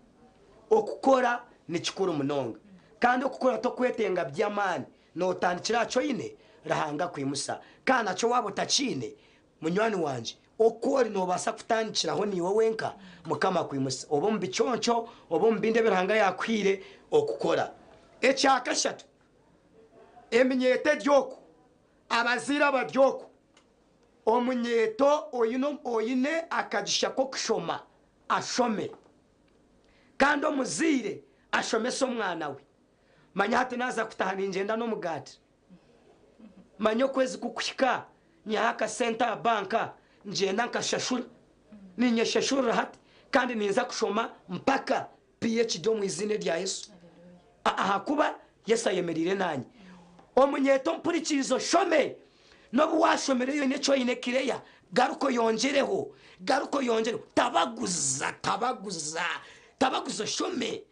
Okukora ni kikuru munonga. Kandi okukora tokwetenga by'amaani, nootandikira aha ki oine, Ruhanga akwimusa. Kandi nakyo waaba otakiine, munywani wangye, oku ori noobaasa kutandikiraho niiwe wenka, Mukama akwimusa. Oba omu biconco, oba omu bindi ebi Ruhanga yaakuhaire okukora. Ekya kashatu, eminyeeto eri oku, abazaire abari oku, omunyeeto oine oine akagisha k'okushoma ashome, kandi omuzaire ashomese omwana we. Manya hati naaza kutaha ningyenda n'omugaati. Manya okwezi kukuhika nyihaho akasente aha banka ngyenda nkashashura. Ninyeshashurira hati kandi ninza kushoma mpaka PhD omu iziina erya Yesu. Ahakuba Yesu ayemereire naanye. Omunyeeto ompurikiize oshome. N'obu waashomireyo oine eki oine kireya, garuka oyongyereho, garuka oyongyereho. Tabaguza, tabaguza, tabaguza oshome.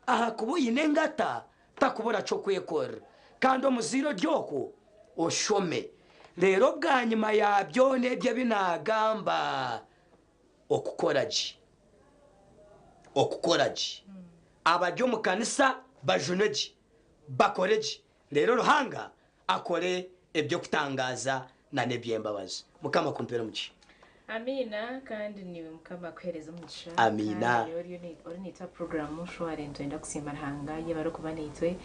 Ahakuba oine engata takubura ky'okwekorera. Kandi omuzaire ori okwo oshome. Reero bwanyima ya byona ebyo ebi naagamba, okukora gye. Okukora gye. Abari omu kanisa bajunwe gye, bakore gye, reero Ruhanga akore eby'okutangaaza n'eby'embabazi. Mukama akumpere omugisha. Amiina kandi niiwe Mukama akuhereze omugisha. Amiina. Kandi oriyo ori naitwe aha puroguramu Shware nitwenda kusiima Ruhanga yebare okuba naitwe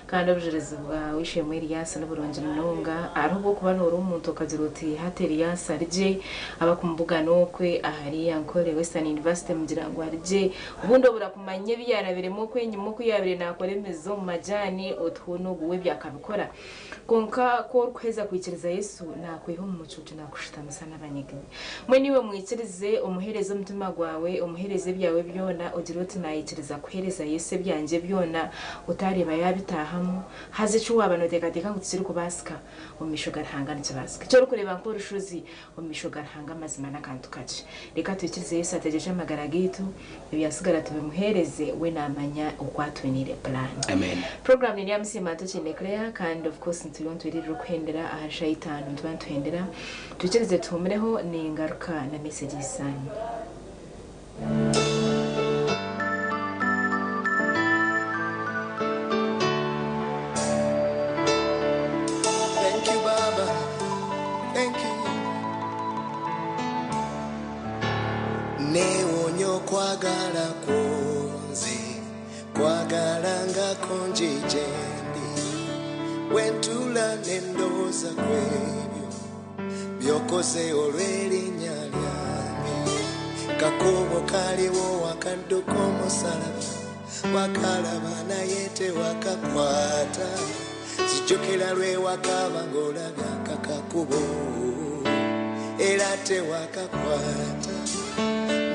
kandi obujurizi bwa W'eishe-emwe Elias niburungi munonga hariho obw'okuba noori omuntu okagira oti hati Elias ari gye abakumubugana okwe ahari Ankole Western University mugira ngu ari gye obundi obura kumanya ebi yaarabiremu okwe enyima oku yaabaire naakora emizi omu majaani oti hoona ogu we ebi akabikora. Kwonka ku orikuheza kwikiriza Yesu, naakwiha omu mucuucu naakushutamisa n'abanyiginya. Mbwenu iwe mwikirize, omuheereze omutima gwawe, omuheereze ebyawe byona, ogire oti, Naikiriza kuheereza Yesu ebyangye byona, otaareeba yaabitaahamu. Haza eki waaba nooteekateeka ngu tikirikubaasika, omu maisho ga Ruhanga nikibaasika. Eki orikureeba nk'orushozi, omu maisho ga Ruhanga mazima n'akantu kakye. Reka twikirize Yesu ategyekye amagara gaitu, ebyatsigara tubimuheereze, we naamanya oku atwiniire pulaani. Amen. Puroguraamu ni Nyamusiima Ntokiine Claire kandi of course nituriyo nitwiririra okuhendera ahari shaaha itaano nituba nituhendera. Twikirize tuhuumureho ningaruka na messages zaanyu. Thank you, Baba. Thank you. Neewuunya okwagala kwo nze kwagala nga kungi gye ndi bwe ntuula ne ndowooza ku ebyo by'okoze olw'erinnya lyange kakubo kaliwo wakadduka omusalaba wakalaba naye tewakakwata zijjukira lwe wakaba ng'olabye akakakubo era tewakakwata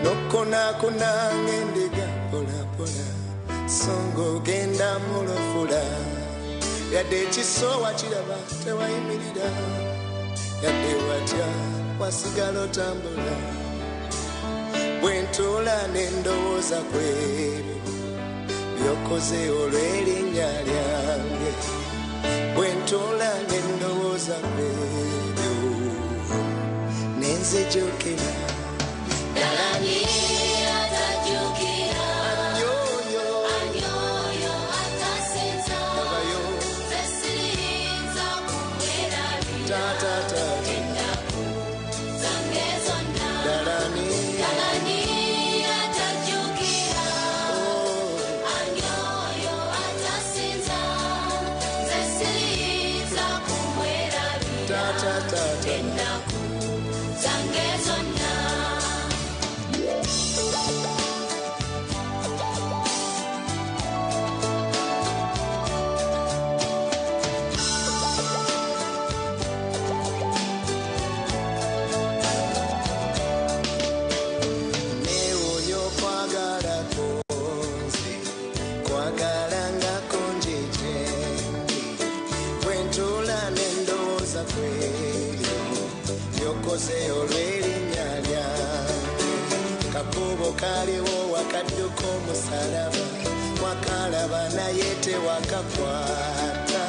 nokonakona ng'endiga mpolampola so ng'ogenda mulofula yadde ekiso wakiraba tewayimirira yadde watya wasigala otambula bwe ntuula ne ndowooza ku ebyo by'okoze olw'erinnya lyange bwe ntuula ne ndowooza ku ebyo ne nzijukira Zange zonna. Neewuunya okwagala kwo nze kwagala nga kungi gye ndi bwe ntuula ne ndowooza ku ebyo by'okoze olw'erinnya lyange kakubo kaliwo wakadduka omusalaba wakalaba naye tewakakwata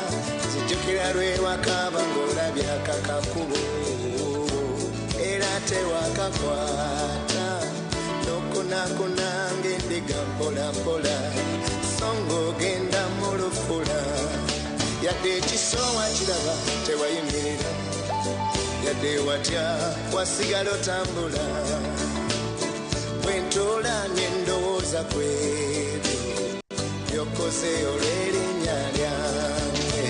nzijukira lwe wakaba ng'olabye akakakubo era tewakakwata nokunakuna ng'endiga mpolampola so ng'ogenda mu lufula yadde ekiso wakiraba tewayimirira yadde watya wasigala otambula bwe ntuula ne ndowooza ku ebyo by'okoze olw'erinnya lyange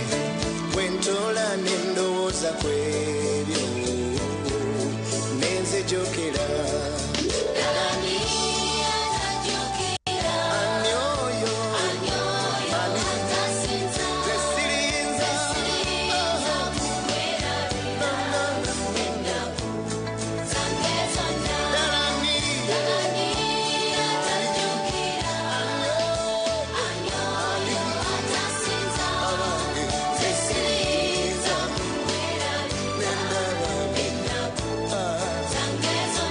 bwe ntuula ne ndowooza ku ebyo ne nzijukira ani oyo ani nze siriyinza Zange zonna.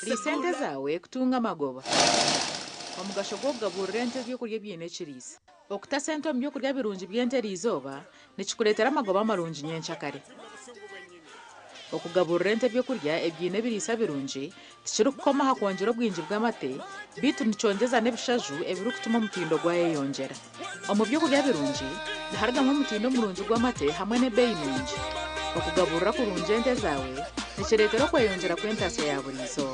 Riisa ente zaawe kutunga amagoba. Omugasho gw'okugaburira ente ebyokurya ebiine ekiriisa. Okuta sente omu byokurya birungi by'ente eriizooba nikikureetera amagoba marungi nyenkyakare. Okugaburira ente ebyokurya ebiine ebiriisa birungi tikirikukoma aha kwongyera obwingi bw'amate beitu nikyongyeza n'ebishaju ebirikutuma omutindo gwayeyongyera. Omu byokurya birungi niharugamu omutindo murungi gw'amate hamwe n'ebeeyi nungi. Okugaburira kurungi ente zaawe nikireetera okweyongyera kw'entaasya ya buri izooba.